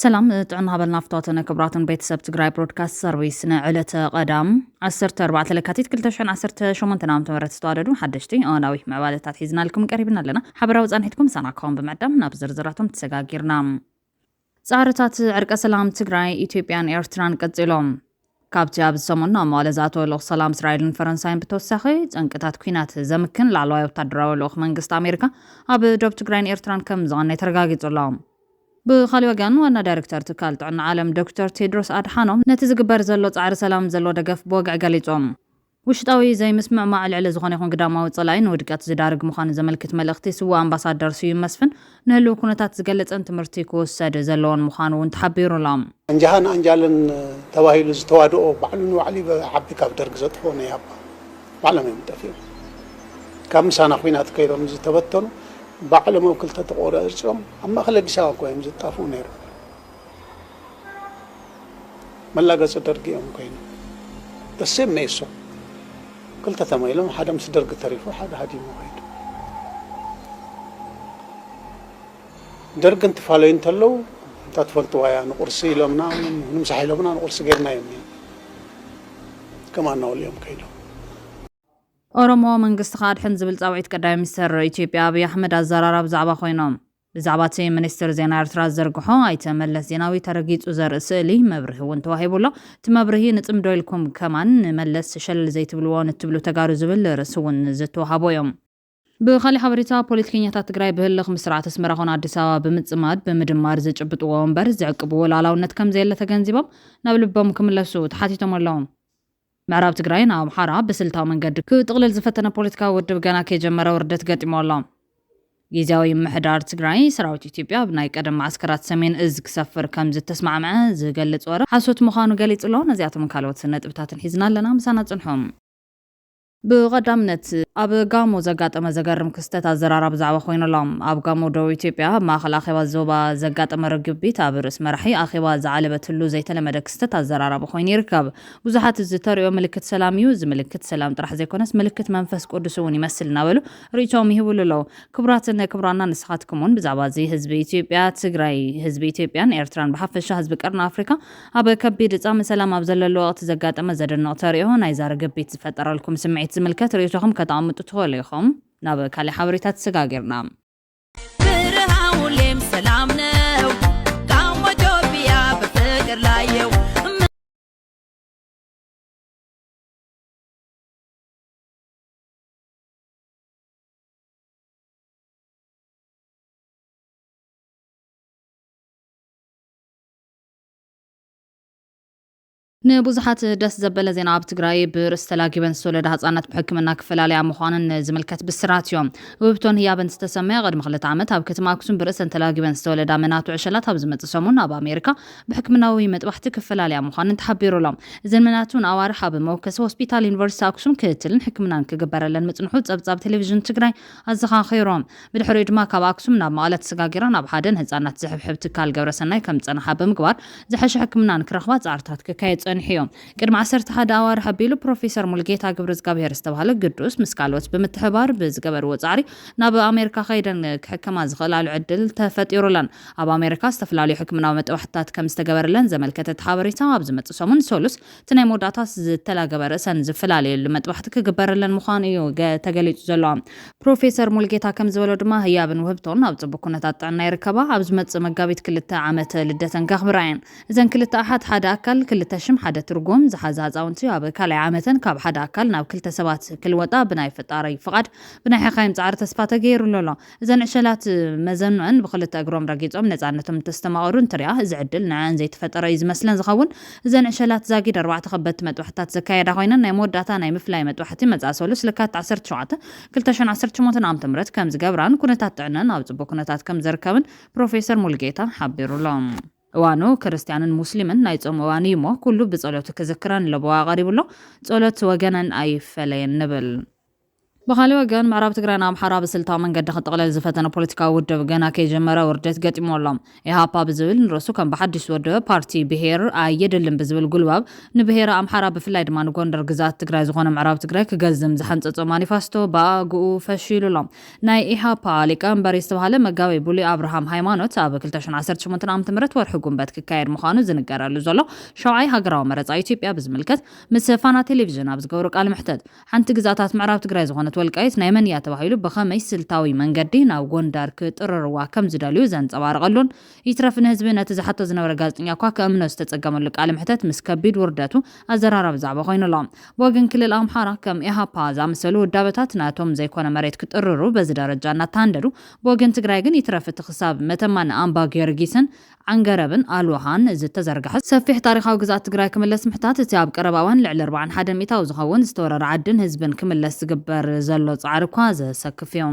ሰላም ጥዕና ሃበልና ፍትዋትን ክቡራትን ቤተሰብ ትግራይ ብሮድካስት ሰርቪስ። ንዕለተ ቀዳም ዓሰርተ ኣርባዕተ ለካቲት ክልተ ሽሕን ዓሰርተ ሸሞንተን ዓመተ ምህረት ዝተዋደዱ ሓደሽቲ እዋናዊ ምዕባለታት ሒዝናልኩም ቀሪብና ኣለና። ሓበራዊ ፃንሒትኩም ምሳና ክኸውን ብምዕዳም ናብ ዝርዝራቶም ተሰጋጊርና። ፃዕርታት ዕርቀ ሰላም ትግራይ፣ ኢትዮጵያን ኤርትራን ቀፂሎም። ካብቲ ኣብዚ ሰሙን ናብ መቐለ ዝኣተወ ልኡኽ ሰላም እስራኤልን ፈረንሳይን ብተወሳኺ፣ ጠንቅታት ኲናት ዘምክን ላዕለዋይ ወታደራዊ ልኡኽ መንግስቲ ኣሜሪካ ኣብ ዶብ ትግራይን ኤርትራን ከም ዝቐነየ ተረጋጊጹ ኣሎ። ብኻልእ ወገን፣ ዋና ዳይሬክተር ትካል ጥዕና ዓለም ዶክተር ቴድሮስ ኣድሓኖም ነቲ ዝግበር ዘሎ ጻዕሪ ሰላም ዘሎ ደገፍ ብወግዒ ገሊጾም። ውሽጣዊ ዘይምስምዕማዕ ልዕሊ ዝኾነ ይኹን ግዳማዊ ጸላኢ ንውድቀት ዝዳርግ ምዃኑ ዘመልክት መልእኽቲ ስዉእ ኣምባሳደር ስዩም መስፍን ንህልው ኩነታት ዝገልጽን ትምህርቲ ክውሰድ ዘለዎን ምዃኑ እውን ተሓቢሩ ኣሎ። ኣንጃሃን ኣንጃልን ተባሂሉ ዝተዋድኦ ባዕሉ ንባዕሉ ይበዝዓቢ ካብ ደርጊ ዘጥፍኦ ናይ ኢህኣፓ ባዕሎም እዮም ጠፊኦም። ካብ ምሳና ኲናት ከይዶም ዝተበተኑ ባዕሎም ኣብ ክልተ ተቆራሪጾም ኣብ ማእከል ኣዲስ ኣበባ እኮ እዮም ዝጣፍኡ ነይሮም። መላገጺ ደርጊ እዮም ኮይኖም። ደሴም መይሶ ክልተ ተማሂሎም ሓደ ምስ ደርጊ ተሪፉ ሓደ ሃዲሙ ከይዱ። ደርጊ እንትፋለዩ እንተለዉ እንታ ትፈልጥዋ እያ ንቁርሲ ኢሎምና ንምሳሕ ኢሎምና ንቁርሲ ጌርና እዮም እዮም ከማና ወሊኦም ከይዶም። ኦሮሞ መንግስቲ ከኣድሕን ዝብል ጻውዒት ቀዳማይ ሚኒስትር ኢትዮጵያ ኣብይ ኣሕመድ ኣዘራራቢ ዛዕባ ኮይኖም። ብዛዕባ እቲ ሚኒስትር ዜና ኤርትራ ዝዘርግሖ ኣይተ መለስ ዜናዊ ተረጊጹ ዘርኢ ስእሊ መብርሂ እውን ተዋሂቡ ኣሎ። እቲ መብርሂ ንጽምዶ ኢልኩም ከማን ንመለስ ሸለል ዘይትብልዎ ንትብሉ ተጋሩ ዝብል ርእሲ እውን ዝተዋሃቦ እዮም። ብኻሊእ ሓበሬታ፣ ፖለቲከኛታት ትግራይ ብህልኽ ምስ ስርዓት ኣስመራ ኾነ ኣዲስ ኣበባ ብምጽማድ ብምድማር ዝጭብጥዎ እምበር ዝዕቅብዎ ሉዓላውነት ከም ዘየለ ተገንዚቦም ናብ ልቦም ክምለሱ ተሓቲቶም ኣለዉ። ምዕራብ ትግራይ ናብ ኣምሓራ ብስልታዊ መንገዲ ክጥቕልል ዝፈተነ ፖለቲካዊ ውድብ ገና ከይጀመረ ውርደት ገጢሞ ኣሎ። ግዝያዊ ምምሕዳር ትግራይ ሰራዊት ኢትዮጵያ ኣብ ናይ ቀደም መዓስከራት ሰሜን እዝ ክሰፍር ከም ዝተስማዕምዐ ዝገልጽ ወረ ሓሶት ምዃኑ ገሊጹ ኣሎ። ነዚኣቶም ካልኦት ነጥብታትን ሒዝና ኣለና፣ ምሳና ጽንሑ። ብቐዳምነት ኣብ ጋሞ ዘጋጠመ ዘገርም ክስተት ኣዘራራቢ ዛዕባ ኮይኑ ኣሎ። ኣብ ጋሞ ደቡብ ኢትዮጵያ ኣብ ማእኸል ኣኼባ ዞባ ዘጋጠመ ርግቢት ኣብ ርእሲ መራሒ ኣኼባ ዝዓለበትሉ ዘይተለመደ ክስተት ኣዘራራቢ ኮይኑ ይርከብ። ብዙሓት እዚ ተርእዮ ምልክት ሰላም እዩ፣ እዚ ምልክት ሰላም ጥራሕ ዘይኮነስ ምልክት መንፈስ ቅዱስ እውን ይመስል እናበሉ ርእይቶኦም ይህብሉ ኣለዉ። ክቡራትን ክቡራና ንስኻትኩም እውን ብዛዕባ እዚ ህዝቢ ኢትዮጵያ ትግራይ፣ ህዝቢ ኢትዮጵያን ኤርትራን ብሓፈሻ ህዝቢ ቀርኒ ኣፍሪካ ኣብ ከቢድ ጻመ ሰላም ኣብ ዘለሉ ወቕቲ ዘጋጠመ ዘደንቕ ተርእዮ ናይዛ ርግቢት ዝፈጠረልኩም ስምዒት ዝምልከት ርእይቶኹም ከተቐምጡ ትኽእሉ ኢኹም። ናብ ካሊእ ሓበሬታ ተሰጋጊርና። ብርሃን ሁሌም ሰላም ነው። ጋሞ ኢትዮጵያ በፍቅር ላይ የው። ንብዙሓት ደስ ዘበለ ዜና ኣብ ትግራይ ብርእስ ተላጊበን ዝተወለዳ ህፃናት ብሕክምና ክፈላለያ ምዃነን ዝምልከት ብስራት እዮም። ውህብቶን ህያበን ዝተሰመያ ቅድሚ ክልተ ዓመት ኣብ ከተማ ኣክሱም ብርእሰን ተላጊበን ዝተወለዳ መናቱ ዕሸላት ኣብ ዝመፅእ ሰሙን ኣብ ኣሜሪካ ብሕክምናዊ መጥባሕቲ ክፈላለያ ምዃነን ተሓቢሩ ኣሎ። እዘን መናቱ ንኣዋርሕ ኣብ መወከሲ ሆስፒታል ዩኒቨርሲቲ ኣክሱም ክትትልን ሕክምናን ክግበረለን ምፅንሑ ፀብፃብ ቴሌቪዥን ትግራይ ኣዘኻኺሮም። ብድሕሪኡ ድማ ካብ ኣክሱም ናብ መቐለ ተሰጋጊረን ኣብ ሓደ ንህፃናት ዝሕብሕብ ትካል ገብረሰናይ ከም ዝፀንሓ ብምግባር ዝሐሸ ሕክምና ንክረኽባ ፃዕርታት ክካየድ ፀኒሑ እዩ። ቅድሚ ዓሰርተ ሓደ ኣዋርሕ ኣቢሉ ፕሮፌሰር ሙልጌታ ግብረዝጋብሄር ዝተባህለ ግዱስ ምስ ካልኦት ብምትሕባር ብዝገበርዎ ፃዕሪ ናብ ኣሜሪካ ከይደን ክሕከማ ዝኽእላሉ ዕድል ተፈጢሩለን። ኣብ ኣሜሪካ ዝተፈላለዩ ሕክምናዊ መጥባሕትታት ከም ዝተገበረለን ዘመልከተ እቲ ሓበሬታ ኣብ ዝመፅእ ሰሙን ሰሉስ እቲ ናይ መወዳእታ ዝተላገበ ርእሰን ዝፈላለየሉ መጥባሕቲ ክግበረለን ምዃኑ እዩ ገ-፣ ተገሊጹ ዘሎ። ፕሮፌሰር ሙልጌታ ከም ዝበሎ ድማ ህያብን ውህብቶን ኣብ ጽቡቅ ኩነታት ጥዕና ይርከባ። ኣብ ዝመጽእ መጋቢት ክልተ ዓመተ ልደተን ከኽብራ እየን። እዘን ክልተ ኣሓት ሓደ ኣካል ክልተ ሽም ሓደ ትርጉም ዝሓዛ ህጻውንቲ ኣብ ካልኣይ ዓመተን ካብ ሓደ ኣካል ናብ ክልተ ሰባት ክልወጣ ብናይ ፈጣሪ ፍቓድ ብናይ ሓካይም ጻዕሪ ተስፋ ተገይሩሉ ኣሎ። እዘን ዕሸላት መዘንኦን ብክልተ እግሮም ረጊጾም ነጻነቶም እንተስተማቐሩ እንትሪኣ፣ እዚ ዕድል ንዐን ዘይተፈጠረ እዩ ዝመስለን ዝኸውን። እዘን ዕሸላት ዛጊድ ኣርባዕተ ከበድቲ መጥባሕትታት ዘካየዳ ኮይነን፣ ናይ መወዳእታ ናይ ምፍላይ መጥባሕቲ መጻኢ ሰሉስ ለካቲት ዓሰርተ ሸውዓተ ክልተ ሽሕን ዓሰርተ ሸሞንተን ዓመተ ምህረት ከም ዝገብራን ኩነታት ጥዕነን ኣብ ጽቡቕ ኩነታት ከም ዝርከብን ፕሮፌሰር ሙልጌታ ሓቢሩሎም። እዋኑ ክርስትያንን ሙስሊምን ናይ ጾም እዋን እዩ እሞ፣ ኩሉ ብጸሎቱ ክዝክረን ለበዋ ቀሪቡ ኣሎ። ጸሎት ወገነን ኣይፈለየን ንብል። ብኻልእ ወገን፣ ምዕራብ ትግራይ ንኣምሓራ ብስልታዊ መንገዲ ክጥቕልል ዝፈተነ ፖለቲካዊ ውድብ ገና ከይጀመረ ውርደት ገጢሙ ኣሎ። ኢሃፓ ብዝብል ንርእሱ ከም ብሓድሽ ዝወደበ ፓርቲ፣ ብሄር ኣየድልን ብዝብል ጉልባብ፣ ንብሄረ ኣምሓራ፣ ብፍላይ ድማ ንጎንደር ግዝኣት ትግራይ ዝኾነ ምዕራብ ትግራይ ክገዝም ዝሓንጸጾ ማኒፋስቶ ብኣግኡ ፈሺሉ ኣሎ። ናይ ኢሃፓ ሊቀመንበር ዝተባህለ መጋቤ ብሉይ ኣብርሃም ሃይማኖት፣ ኣብ ክልተ ሽሕን ዓሰርተ ሸሞንተን ዓመተ ምህረት ወርሒ ጉንበት ክካየድ ምዃኑ ዝንገረሉ ዘሎ ሻውዓይ ሃገራዊ መረጻ ኢትዮጵያ ብዝምልከት፣ ምስ ፋና ቴሌቪዥን ኣብ ዝገበሮ ቃለ መሕተት፣ ሓንቲ ግዝኣታት ምዕራብ ትግራይ ዝኾነት ወልቃይት ናይ መን እያ ተባሂሉ፣ ብኸመይ ስልታዊ መንገዲ ናብ ጎንደር ክጥርርዋ ከም ዝደልዩ ዘንጸባረቐሉን፣ ይትረፍ ንህዝቢ፣ ነቲ ዝሓቶ ዝነበረ ጋዜጠኛ እኳ ክእምኖ ዝተጸገመሉ ቃለ መሕተት፣ ምስ ከቢድ ውርደቱ ኣዘራራቢ ዛዕባ ኮይኑ ኣሎ። ብወገን ክልል ኣምሓራ፣ ከም ኢሃፓ ዝኣመሰሉ ውዳበታት ናቶም ዘይኮነ መሬት ክጥርሩ በዚ ደረጃ እናተሃንደዱ፣ ብወገን ትግራይ ግን፣ ይትረፍ እቲ ክሳብ መተማን ኣምባ ጊዮርጊስን ዓንገረብን ኣልዋሃን ዝተዘርግሐ ሰፊሕ ታሪኻዊ ግዝኣት ትግራይ ክምለስ ምሕታት፣ እቲ ኣብ ቀረባ እዋን ልዕሊ ኣርባዓን ሓደን ሚእታዊ ዝኸውን ዝተወረረ ዓድን ህዝብን ክምለስ ዝግበር ዘሎ ጻዕሪ እኳ ዘሰክፍ እዩ።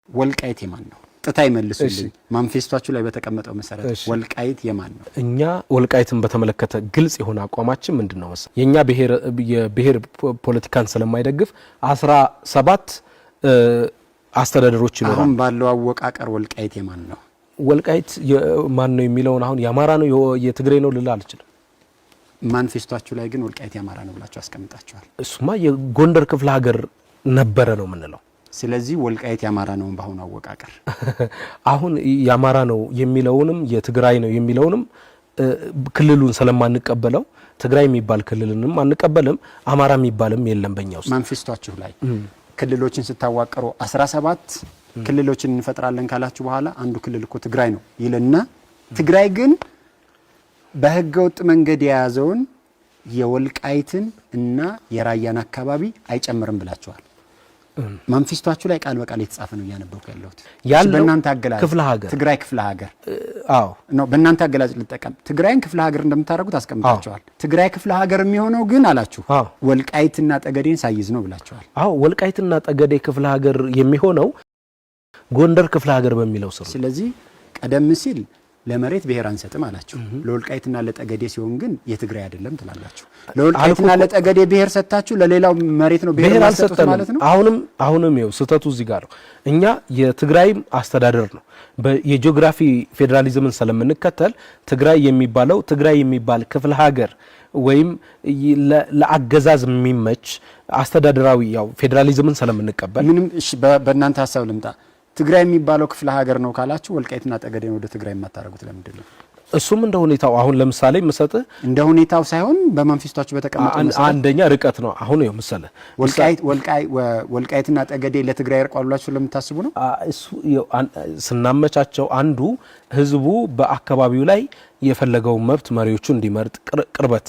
ወልቃይት የማን ነው? ጥታ ይመልሱልኝ። ማንፌስቷችሁ ላይ በተቀመጠው መሰረት፣ እሺ፣ ወልቃይት የማን ነው? እኛ ወልቃይትን በተመለከተ ግልጽ የሆነ አቋማችን ምንድን ነው መሰለህ? የእኛ ብሔር፣ የብሔር ፖ- ፖለቲካን ስለማይደግፍ አስራ ሰባት አስተዳደሮች ይኖራሉ። አሁን ባለው አወቃቀር ወልቃይት የማን ነው? ወልቃይት የማን ነው የሚለውን፣ አሁን የአማራ ነው የ- የትግሬ ነው ልልህ አልችልም። ማንፌስቷችሁ ላይ ግን ወልቃይት የአማራ ነው ብላችሁ አስቀምጣችኋል። እሱማ የጎንደር ክፍለ ሀገር ነበረ ነው የምንለው። ስለዚህ ወልቃይት የአማራ ነውን በአሁኑ አወቃቀር? አሁን የአማራ ነው የሚለውንም የትግራይ ነው የሚለውንም እ፣ ክልሉን ስለማንቀበለው፣ ትግራይ የሚባል ክልልንም አንቀበልም፣ አማራ የሚባልም የለም በእኛ ውስጥ። ማንፌስቷችሁ ላይ ክልሎችን ስታዋቅሩ፣ አስራ ሰባት ክልሎችን እንፈጥራለን ካላችሁ በኋላ፣ አንዱ ክልል እኮ ትግራይ ነው ይልና፣ ትግራይ ግን በህገ ወጥ መንገድ የያዘውን የወልቃይትን እና የራያን አካባቢ አይጨምርም ብላችኋል። ማንፌስቷችሁ ላይ ቃል በቃል የተጻፈ ነው እያነበብኩ ያለሁት። ያለው በእናንተ አገላለጽ ክፍለ ሀገር። ትግራይ ክፍለ ሀገር አዎ። ነው። በእናንተ አገላለጽ ልጠቀም፣ ትግራይን ክፍለ ሀገር እንደምታደርጉት አስቀምጣችኋል። ትግራይ ክፍለ ሀገር የሚሆነው ግን አላችሁ፣ አዎ። ወልቃይትና ጠገዴን ሳይዝ ነው ብላችኋል። አዎ፣ ወልቃይትና ጠገዴ ክፍለ ሀገር የሚሆነው ጎንደር ክፍለ ሀገር በሚለው ስር ነው። ስለዚህ ቀደም ሲል ለመሬት ብሔር አንሰጥም አላችሁ። ለወልቃይትና ለጠገዴ ሲሆን ግን የትግራይ አይደለም ትላላችሁ። ለወልቃይትና አልኩ እኮ። ለጠገዴ ብሔር ሰጥታችሁ ለሌላው መሬት ነው ብሔር ብሔር የማትሰጡት አልሰጠንም። ማለት ነው። አሁንም አሁንም ይኸው ስህተቱ እዚህ ጋር ነው። እኛ የትግራይም አስተዳደር ነው። በ- የጂኦግራፊ ፌዴራሊዝምን ስለምንከተል፣ ትግራይ የሚባለው ትግራይ የሚባል ክፍለ ሀገር ወይም ይ- ለ- ለአገዛዝ የሚመች አስተዳደራዊ፣ ያው ፌዴራሊዝምን ስለምንቀበል ምንም እሺ፣ በ- በእናንተ ሀሳብ ልምጣ። ትግራይ የሚባለው ክፍለ ሀገር ነው ካላችሁ፣ ወልቃይትና ጠገዴን ወደ ትግራይ የማታደርጉት ለምንድን ነው? እሱም እንደ ሁኔታው፣ አሁን ለምሳሌ የምሰጥህ እንደ ሁኔታው ሳይሆን በማንፌስቷችሁ በተቀመጠው አን- መሰረት አንደኛ ርቀት ነው። አሁን ይኸው ምሳሌ ወልቃይት ወልቃይ ወ- ወልቃይትና ጠገዴ ለትግራይ ያርቋሉ ብላችሁ ለምታስቡ ነው? አ- እሱ ይኸው አን- ስናመቻቸው፣ አንዱ ህዝቡ በአካባቢው ላይ የፈለገውን መብት መሪዎቹ እንዲመርጥ፣ ቅር- ቅርበት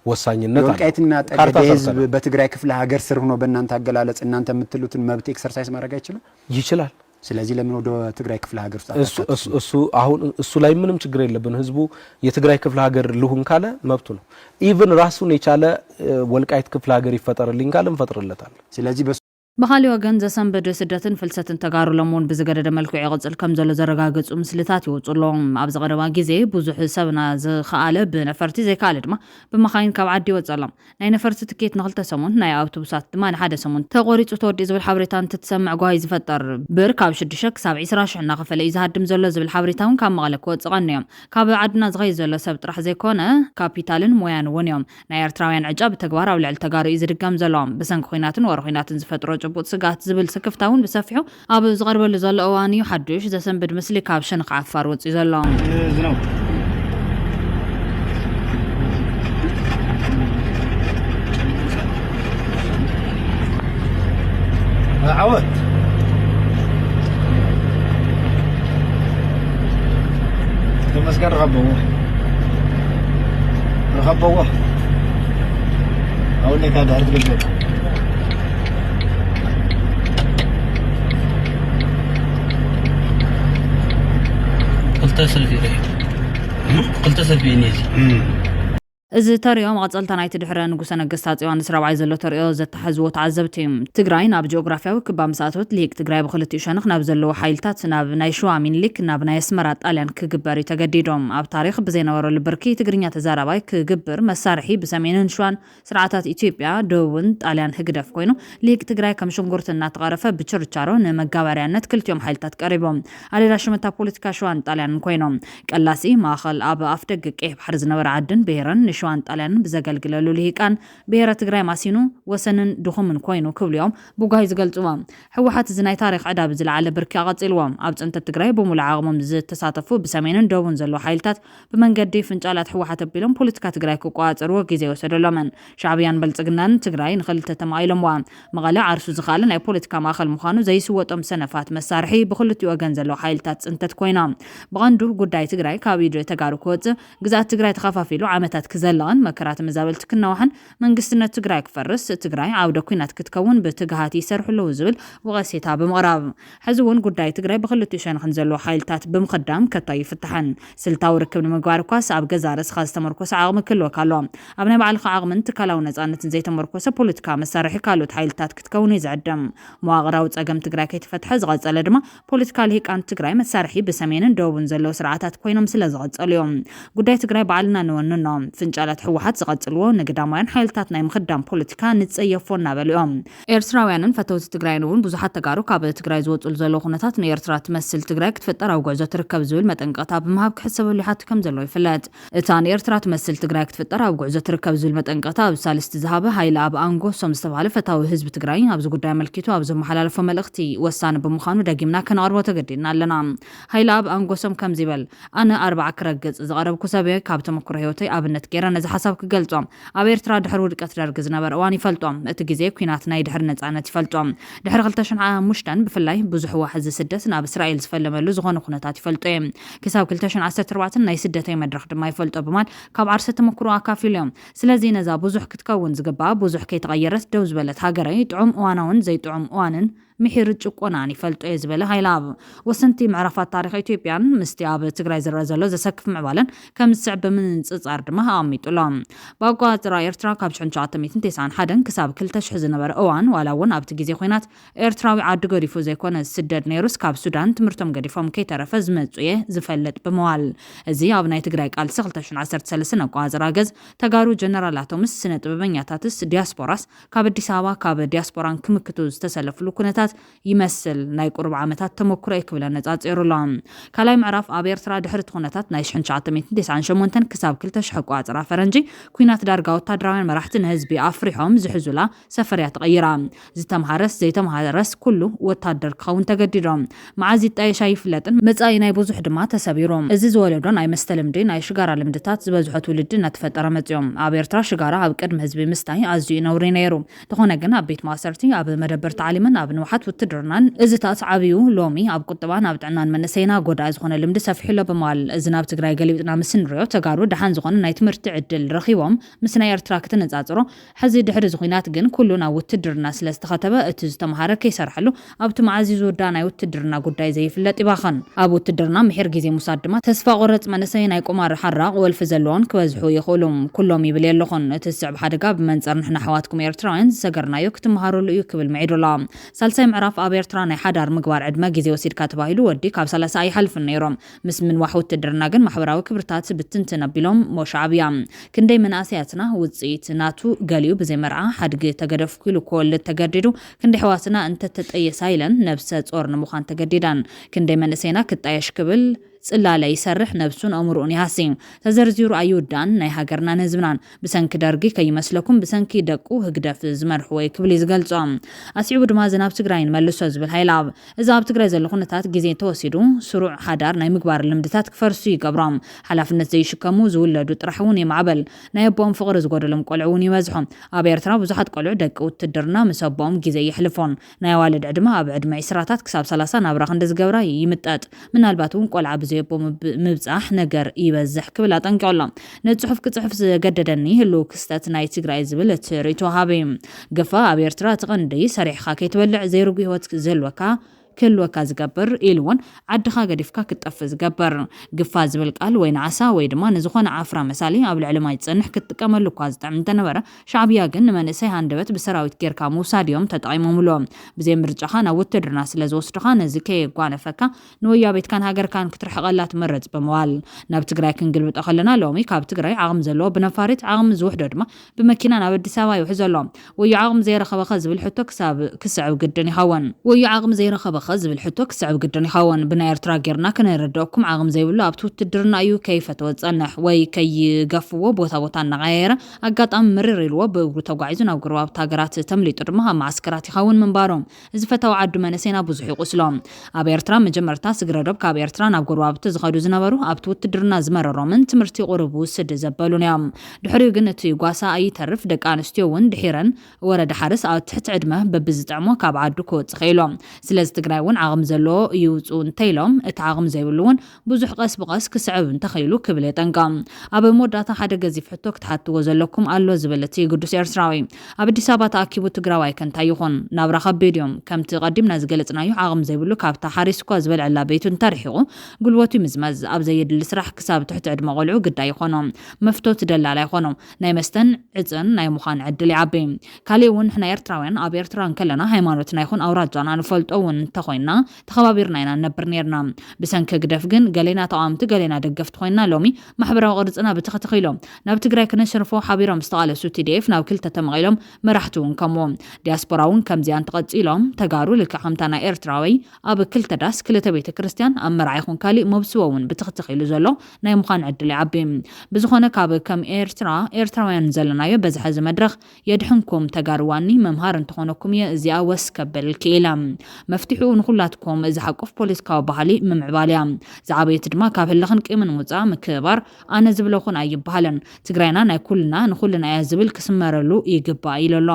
ወሳኝነት አለው። የወልቃይትና ካርታ ጠገዴ ህዝብ ሰርተናል። በትግራይ ክፍለ ሀገር ስር ሆኖ በእናንተ አገላለጽ እናንተ የምትሉትን መብት ኤክሰርሳይዝ ማድረግ አይችልም? ይችላል። ስለዚህ ለምን ወደ ትግራይ ክፍለ ሀገር ውስጥ እሱ አታካትቱም? እሱ እሱ አሁን እሱ ላይ ምንም ችግር የለብን። ህዝቡ የትግራይ ክፍለ ሀገር ልሁን ካለ መብቱ ነው። ኢቭን ራሱን የቻለ እ፣ ወልቃይት ክፍለ ሀገር ይፈጠርልኝ ካለ እንፈጥርለታለን። ስለዚህ በሱ ብኻልእ ወገን፣ ዘሰንብድ ስደትን ፍልሰትን ተጋሩ ሎም እውን ብዝገደደ መልክዑ ይቕጽል ከም ዘሎ ዘረጋገጹ ምስልታት ይወጹ ኣለዉ። ኣብዚ ቀደማ ግዜ ብዙሕ ሰብና ዝኸኣለ ብነፈርቲ፣ ዘይከኣለ ድማ ብመኻይን ካብ ዓዲ ይወጽእ ኣሎ። ናይ ነፈርቲ ትኬት ንኽልተ ሰሙን፣ ናይ ኣውቶቡሳት ድማ ንሓደ ሰሙን ተቖሪጹ ተወዲኡ ዝብል ሓበሬታ እንትትሰምዕ ጓሂ ዝፈጥር። ብር ካብ ሽዱሽተ ክሳብ ዒስራ ሽሕ እናኸፈለ እዩ ዝሃድም ዘሎ ዝብል ሓበሬታ እውን ካብ መቐለ ክወጽእ ቀንዮም። ካብ ዓድና ዝኸይድ ዘሎ ሰብ ጥራሕ ዘይኮነ፣ ካፒታልን ሞያን እውን እዮም። ናይ ኤርትራውያን ዕጫ ብተግባር ኣብ ልዕሊ ተጋሩ እዩ ዝድገም ዘሎ። ብሰንኪ ኹናትን ወረ ኹናትን ዝፈጥሮ ጭቡጥ ስግኣት ዝብል ስክፍታ እውን ብሰፊሑ ኣብ ዝቐርበሉ ዘሎ እዋን እዩ ሓዱሽ ዘሰንብድ ምስሊ ካብ ሸነኽ ዓፋር ወጺኡ ዘሎ። ዓወት ተመስገን ረኸበዎ ረኸበዎ ኣውኔታ ድሕሪ ትግልገል ክልተ ሰልፊ ርእ ክልተ ሰልፊ እዩ ነዚ እዚ ተርእዮ መቐጸልታ ናይቲ ድሕረ ንጉሰ ነገስት ኣጼ ዮሃንስ ራብዓይ ዘሎ ተርእዮ ዘተሓዝዎ ተዓዘብቲ እዩ። ትግራይ ናብ ጂኦግራፊያዊ ክባ ምስ ኣተወት፣ ልሂቅ ትግራይ ብኽልቲኡ ሸነኽ ናብ ዘለዉ ሓይልታት፣ ናብ ናይ ሸዋ ሚኒሊክ፣ ናብ ናይ ኣስመራ ጣልያን ክግበር እዩ ተገዲዶም። ኣብ ታሪኽ ብዘይነበረሉ ብርኪ ትግርኛ ተዛራባይ ክግብር መሳርሒ ብሰሜንን ሸዋን ስርዓታት ኢትዮጵያ፣ ደቡብን ጣልያን ህግደፍ ኮይኑ፣ ልሂቅ ትግራይ ከም ሽንጉርቲ እናተቐረፈ ብችርቻሮ ንመጋበርያነት ክልቲኦም ሓይልታት ቀሪቦም። ኣደዳ ሽመታ ፖለቲካ ሸዋን ጣልያንን ኮይኖም። ቀላሲ ማእኸል ኣብ ኣፍደገ ቀይሕ ባሕሪ ዝነበረ ዓድን ብሄረን ንሸዋን ጣልያንን ብዘገልግለሉ ልሂቃን ብሄረ ትግራይ ማሲኑ ወሰንን ድኹምን ኮይኑ ክብሉ እዮም ብጓሂ ዝገልፅዎ። ህወሓት እዚ ናይ ታሪኽ ዕዳ ብዝለዓለ ብርኪ ኣቐፂልዎ። ኣብ ፅንተት ትግራይ ብሙሉእ ዓቕሞም ዝተሳተፉ ብሰሜንን ደቡብን ዘለዉ ሓይልታት ብመንገዲ ፍንጫላት ህወሓት ኣቢሎም ፖለቲካ ትግራይ ክቆፃፀርዎ ግዜ ወሰደሎምን። ሻዕብያን ብልፅግናን ትግራይ ንኽልተ ተማቒሎምዋ። መቐለ ዓርሱ ዝኸኣለ ናይ ፖለቲካ ማእኸል ምዃኑ ዘይስወጦም ሰነፋት መሳርሒ ብኽልቲኡ ወገን ዘለዉ ሓይልታት ፅንተት ኮይኖም። ብቐንዱ ጉዳይ ትግራይ ካብ ኢድ ተጋሩ ክወፅእ፣ ግዝኣት ትግራይ ተኸፋፊሉ ዓመታት ክዘልቕን መከራ ተመዛበልቲ ክናዋሕን መንግስትነት ትግራይ ክፈርስ፣ ትግራይ ዓውደ ኲናት ክትከውን ብትግሃት ይሰርሑ ኣለዉ ዝብል ወቐሴታ ብምቕራብ፣ ሕዚ እውን ጉዳይ ትግራይ ብኽልቲኡ ሸነኽን ዘለዉ ሓይልታት ብምኽዳም ከቶ ኣይፍታሕን። ስልታዊ ርክብ ንምግባር እኳስ ኣብ ገዛእ ርእስኻ ዝተመርኮሰ ዓቕሚ ክህልወካ ኣለዎ። ኣብ ናይ ባዕልኻ ዓቕምን ትካላዊ ነፃነትን ዘይተመርኮሰ ፖለቲካ መሳርሒ ካልኦት ሓይልታት ክትከውን እዩ ዝዕድም። መዋቕራዊ ፀገም ትግራይ ከይተፈትሐ ዝቐፀለ ድማ ፖለቲካ ልሂቃን ትግራይ መሳርሒ ብሰሜንን ደቡብን ዘለዉ ስርዓታት ኮይኖም ስለ ዝቐፀሉ እዮም። ጉዳይ ትግራይ ባዕልና ንወንኖ። ፍንጫላት ህወሓት ዝቐፅልዎ ንግዳማውያን ሓይልታት ናይ ምኽዳም ፖለቲካ ንፀየፎ እናበሉ እዮም። ኤርትራውያንን ፈተውቲ ትግራይን እውን ብዙሓት ተጋሩ ካብ ትግራይ ዝወፅሉ ዘለዉ ኩነታት ንኤርትራ ትመስል ትግራይ ክትፍጠር ኣብ ጉዕዞ ትርከብ ዝብል መጠንቀቕታ ብምሃብ ክሕሰበሉ ይሓቱ ከም ዘለዉ ይፍለጥ። እታ ንኤርትራ ትመስል ትግራይ ክትፍጠር ኣብ ጉዕዞ ትርከብ ዝብል መጠንቀቕታ ኣብ ሳልስቲ ዝሃበ ሃይለ ኣብ ኣንጎሶም ዝተባህለ ፈታዊ ህዝቢ ትግራይ ኣብዚ ጉዳይ ኣመልኪቱ ኣብ ዘመሓላለፎ መልእኽቲ ወሳኒ ብምዃኑ ደጊምና ከነቕርቦ ተገዲድና ኣለና። ሃይለ ኣብ ኣንጎሶም ከምዚ ይበል። ኣነ ኣርብዓ ክረግጽ ዝቐረብኩ ሰብ እየ። ካብ ተመክሮ ህይወተይ ኣብነት ገይረ ነዚ ሓሳብ ክገልጾ። ኣብ ኤርትራ ድሕሪ ውድቀት ደርጊ ዝነበረ እዋን ይፈልጦ። እቲ ግዜ ኲናት ናይ ድሕሪ ነጻነት ይፈልጦ። ድሕሪ ክልተ ሽሕን ሓሙሽተን ብፍላይ ብዙሕ ዋሕዚ ስደት ናብ እስራኤል ዝፈለመሉ ዝኾነ ኩነታት ይፈልጦ እየ። ክሳብ ክልተ ሽሕን ዓሰርተ ኣርባዕተን ናይ ስደተይ መድረኽ ድማ ይፈልጦ ብማል ካብ ዓርሰ ተመክሮ ኣካፊሉ እዮም። ስለዚ ነዛ ብዙሕ ክትከውን ዝግባኣ ብዙሕ ከይተቐየረት ደው ዝበለት ሃገረይ ጥዑም እዋናውን ዘይጥዑም እዋንን ምሒር ጭቆናን ይፈልጦ እየ ዝበለ ሃይለኣብ፣ ወሰንቲ ምዕራፋት ታሪኽ ኢትዮጵያን ምስቲ ኣብ ትግራይ ዝረአ ዘሎ ዘሰክፍ ምዕባለን ከም ዝስዕብ ብምንጽጻር ድማ ኣቐሚጡ ኣሎ። ብኣቆጻጽራ ኤርትራ ካብ ሽሕን ትሽዓተ ሚእትን ተስዓን ሓደን ክሳብ ክልተ ሽሕ ዝነበረ እዋን፣ ዋላ እውን ኣብቲ ግዜ ኲናት ኤርትራዊ ዓዲ ገዲፉ ዘይኮነ ዝስደድ ነይሩስ፣ ካብ ሱዳን ትምህርቶም ገዲፎም ከይተረፈ ዝመጹ እየ ዝፈልጥ ብምባል፣ እዚ ኣብ ናይ ትግራይ ቃልሲ ክልተ ሽሕን ዓሰርተ ሰለስተን ኣቆጻጽራ ገዝ ተጋሩ ጀነራላቶምስ ስነ ጥበበኛታትስ ዲያስፖራስ ካብ ኣዲስ ኣበባ ካብ ዲያስፖራን ክምክቱ ዝተሰለፍሉ ኩነታት ይመስል ናይ ቁሩብ ዓመታት ተመኩሮ'የ ክብል ኣነጻጺሩ ኣሎ። ካልኣይ ምዕራፍ ኣብ ኤርትራ ድሕሪ እቲ ኩነታት ናይ ሽሕን ትሽዓተ ሚእትን ተስዓን ሸሞንተን ክሳብ ክልተ ሽሕ ኣቆጻጽራ ፈረንጂ ኲናት ዳርጋ ወታደራውያን መራሕቲ ንህዝቢ ኣፍሪሖም ዝሕዙላ ሰፈር እያ ተቐይራ። ዝተምሃረስ ዘይተምሃረስ ኩሉ ወታደር ክኸውን ተገዲዶም። መዓዝ ይጣየሽ ኣይፍለጥን። መጻኢ ናይ ብዙሕ ድማ ተሰቢሩ። እዚ ዝወለዶ ናይ መስተ ልምዲ፣ ናይ ሽጋራ ልምድታት ዝበዝሖ ትውልዲ እናተፈጠረ መጺኦም። ኣብ ኤርትራ ሽጋራ ኣብ ቅድሚ ህዝቢ ምስታይ ኣዝዩ ነውሪ ነይሩ። ተኾነ ግን ኣብ ቤት ማእሰርቲ፣ ኣብ መደበር ታዕሊምን ኣብ ንውሓት ውትድርናን እዚታት ዓብዩ ሎሚ ኣብ ቁጠባን ኣብ ጥዕናን መንእሰይና ጎዳኢ ዝኾነ ልምዲ ሰፊሑ ኣሎ ብምባል፣ እዚ ናብ ትግራይ ገሊብጥና ምስ ንሪኦ ተጋሩ ደሓን ዝኾነ ናይ ትምህርቲ ዕድል ረኺቦም ምስ ናይ ኤርትራ ክትነጻጽሮ፣ ሕዚ ድሕሪ እዚ ኹናት ግን ኩሉ ናብ ውትድርና ስለ ዝተኸተበ እቲ ዝተምሃረ ከይሰርሐሉ ኣብቲ መዓዝ እዩ ዝውዳእ ናይ ውትድርና ጉዳይ ዘይፍለጥ ይባኸን። ኣብ ውትድርና ምሒር ግዜ ምውሳድ ድማ ተስፋ ቆረጽ መንእሰይ ናይ ቁማር ሓራቕ ወልፊ ዘለዎን ክበዝሑ ይኽእሉ። ኩሎም ይብል የለኹን። እቲ ዝስዕብ ሓደጋ ብመንጽር ንሕና ኣሕዋትኩም ኤርትራውያን ዝሰገርናዮ ክትመሃሩሉ እዩ ክብል ምዒዱ ኣሎ። ሳልሳይ ምዕራፍ ኣብ ኤርትራ ናይ ሓዳር ምግባር ዕድመ ግዜ ወሲድካ ተባሂሉ ወዲ ካብ ሰላሳ ኣይሓልፍን ነይሮም። ምስ ምንዋሕ ውትድርና ግን ማሕበራዊ ክብርታት ብትንትን ኣቢሎም ሞ ሻዕብያ። ክንደይ መናእሰያትና ውጽኢት ናቱ ገሊኡ ብዘይ መርዓ ሓድጊ ተገደፍኩ ኢሉ ክወልድ ተገዲዱ፣ ክንደይ ኣሕዋትና እንተተጠየሳ ኢለን ነብሰ ጾር ንምዃን ተገዲዳን፣ ክንደይ መንእሰይና ክጣየሽ ክብል ጽላለ ይሰርሕ፣ ነብሱን ኣእምሮኡን ይሃሲ። ተዘርዚሩ ኣይውዳእን ናይ ሃገርናን ህዝብናን። ብሰንኪ ደርጊ ከይመስለኩም፣ ብሰንኪ ደቁ ህግደፍ ዝመርሕዎ እዩ ክብል እዩ ዝገልጾ። ኣስዒቡ ድማ እዚ ናብ ትግራይ ንመልሶ ዝብል ሃይለኣብ፣ እዚ ኣብ ትግራይ ዘሎ ኩነታት ግዜ ተወሲዱ ስሩዕ ሓዳር ናይ ምግባር ልምድታት ክፈርሱ ይገብሮም። ሓላፍነት ዘይሽከሙ ዝውለዱ ጥራሕ እውን የማዕበል። ናይ ኣቦኦም ፍቕሪ ዝጎደሎም ቆልዑ እውን ይበዝሑ። ኣብ ኤርትራ ብዙሓት ቆልዑ ደቂ ውትድርና ምስ ኣቦኦም ግዜ የሕልፎን። ናይ ኣዋልድ ዕድመ ኣብ ዕድመ ዒስራታት ክሳብ ሰላሳ ናብራ ክንዲ ዝገብራ ይምጠጥ። ምናልባት እውን ቆልዓ ብዘይ ኣቦ ምብ-፣ ምብጻሕ ነገር ይበዝሕ ክብል ኣጠንቂቑ ኣሎ። ነዚ ጽሑፍ ክጽሕፍ ዘገደደኒ ህልው ክስተት ናይ ትግራይ ዝብል እቲ ርእይቶ ወሃቢ። ግፋ ኣብ ኤርትራ እቲ ቀንዲ ሰሪሕኻ ከይትበልዕ ዘይርጉእ ህይወት ዝህልወካ ክህልወካ ዝገብር ኢሉ እውን ዓድኻ ገዲፍካ ክትጠፍእ ዝገብር። ግፋ ዝብል ቃል ወይ ንዓሳ ወይ ድማ ንዝኾነ ዓፍራ መሳሊ ኣብ ልዕሊ ማይ ዝጸንሕ ክትጥቀመሉ እኳ ዝጥዕም እንተነበረ፣ ሻዕብያ ግን ንመንእሰይ ሃንደበት ብሰራዊት ጌርካ ምውሳድ እዮም ተጠቒሞምሉ። ብዘይ ምርጫኻ ናብ ውትድርና ስለ ዝወስዱኻ ነዚ ከየጓነፈካ ንወያቤትካን ሃገርካን ክትርሕቐላ ትመርጽ ብምባል ናብ ትግራይ ክንግልብጦ ከለና ሎሚ ካብ ትግራይ ዓቕሚ ዘለዎ ብነፋሪት ዓቕሚ ዝውሕዶ ድማ ብመኪና ናብ ኣዲስ ኣበባ ይውሕዞ ኣሎ። ወዮ ዓቕሚ ዘይረኸበኸ ዝብል ሕቶ ክሳብ ክስዕብ ግድን ይኸውን። ወዮ ዓቕሚ ዘይረኸበኸ ዝብል ሕቶ ክስዕብ ግድን ይኸውን። ብናይ ኤርትራ ጌርና ከነረድኦኩም ዓቕሚ ዘይብሉ ኣብቲ ውትድርና እዩ ከይፈተወ ዝጸንሕ ወይ ከይገፍዎ ቦታ ቦታ እናቐያየረ ኣጋጣሚ ምርር ኢልዎ ብእግሩ ተጓዒዙ ናብ ጎረባብቲ ሃገራት ተምሊጡ ድማ ኣብ መዓስከራት ይኸውን ምንባሩ። እዚ ፈታዊ ዓዱ መንእሰይና ብዙሕ ይቑስሎ። ኣብ ኤርትራ መጀመርታ ስግረ ዶብ ካብ ኤርትራ ናብ ጎረባብቲ ዝኸዱ ዝነበሩ ኣብቲ ውትድርና ዝመረሮምን ትምህርቲ ቁሩብ ውስድ ዘበሉን እዮም። ድሕሪኡ ግን እቲ ጓሳ ኣይተርፍ ደቂ ኣንስትዮ እውን ድሒረን ወረዳ ሓርስ ኣብ ትሕቲ ዕድመ በብዝጥዕሞ ካብ ዓዱ ክወጽእ ኽኢሉ። ስለዚ ትግራይ እውን ዓቕሚ ዘለዎ ይውፅኡ እንተኢሎም እቲ ዓቕሚ ዘይብሉ እውን ብዙሕ ቀስ ብቐስ ክስዕብ እንተኽኢሉ ክብል የጠንቅቕ። ኣብ መወዳእታ ሓደ ገዚፍ ሕቶ ክትሓትዎ ዘለኩም ኣሎ ዝብል እቲ ግዱስ ኤርትራዊ፣ ኣብ ኣዲስ ኣበባ ተኣኪቡ ትግራዋይ ከ እንታይ ይኹን? ናብራ ከቢድ እዩ። ከምቲ ቀዲምና ዝገለጽናዮ ዓቕሚ ዘይብሉ ካብታ ሓሪስ እኳ ዝበልዐላ ቤቱ እንተርሒቑ ጉልበቱ ይምዝመዝ። ኣብ ዘየድሊ ስራሕ ክሳብ ትሕቲ ዕድመ ቆልዑ ግዳይ ይኾኖም። መፍቶት ደላላ ይኾኖም። ናይ መስተን ዕፅን ናይ ምዃን ዕድል ይዓቢ። ካሊእ እውን ንሕና ኤርትራውያን ኣብ ኤርትራ እንከለና ሃይማኖትና ይኹን ኣውራጃና ንፈልጦ እውን እንተኾይንና ተኸባቢርና ኢና ንነብር ነይርና። ብሰንኪ ህግደፍ ግን ገሌና ተቓወምቲ ገሌና ደገፍቲ ኮይንና ሎሚ ማሕበራዊ ቅርጽና ብትኽትኽ ኢሎም ናብ ትግራይ ክነሸርፎ ሓቢሮም ዝተቓለሱ ቲ ዲ ኤፍ ናብ ክልተ ተመቒሎም መራሕቲ እውን ከምኡ። ዲያስፖራ እውን ከምዚኣ እንተቐጺሎም ተጋሩ ልክዕ ከምታ ናይ ኤርትራዊ ኣብ ክልተ ዳስ ክልተ ቤተ ክርስቲያን ኣብ መርዓ ይኹን ካሊእ መብስቦ እውን ብትኽትኽ ኢሉ ዘሎ ናይ ምዃን ዕድል ይዓቢ። ብዝኾነ ካብ ከም ኤርትራ ኤርትራውያን ዘለናዮ በዝሐ እዚ መድረኽ የድሕንኩም ተጋሩ ዋኒ መምሃር እንተኾነኩም እየ እዚኣ ወስ ከብል ክኢለ። መፍትሒኡ ንኹላትኩም ዝሓቁፍ ፖለቲካዊ ባህሊ ምምዕባል እያ። ዝዓበየት ድማ ካብ ህልኽን ቂምን ውፃእ ምክብባር ኣነ ዝብለኹን ኣይበሃልን። ትግራይና ናይ ኩልና ንኹልና እያ ዝብል ክስመረሉ ይግባእ ኢሉ ኣሎ።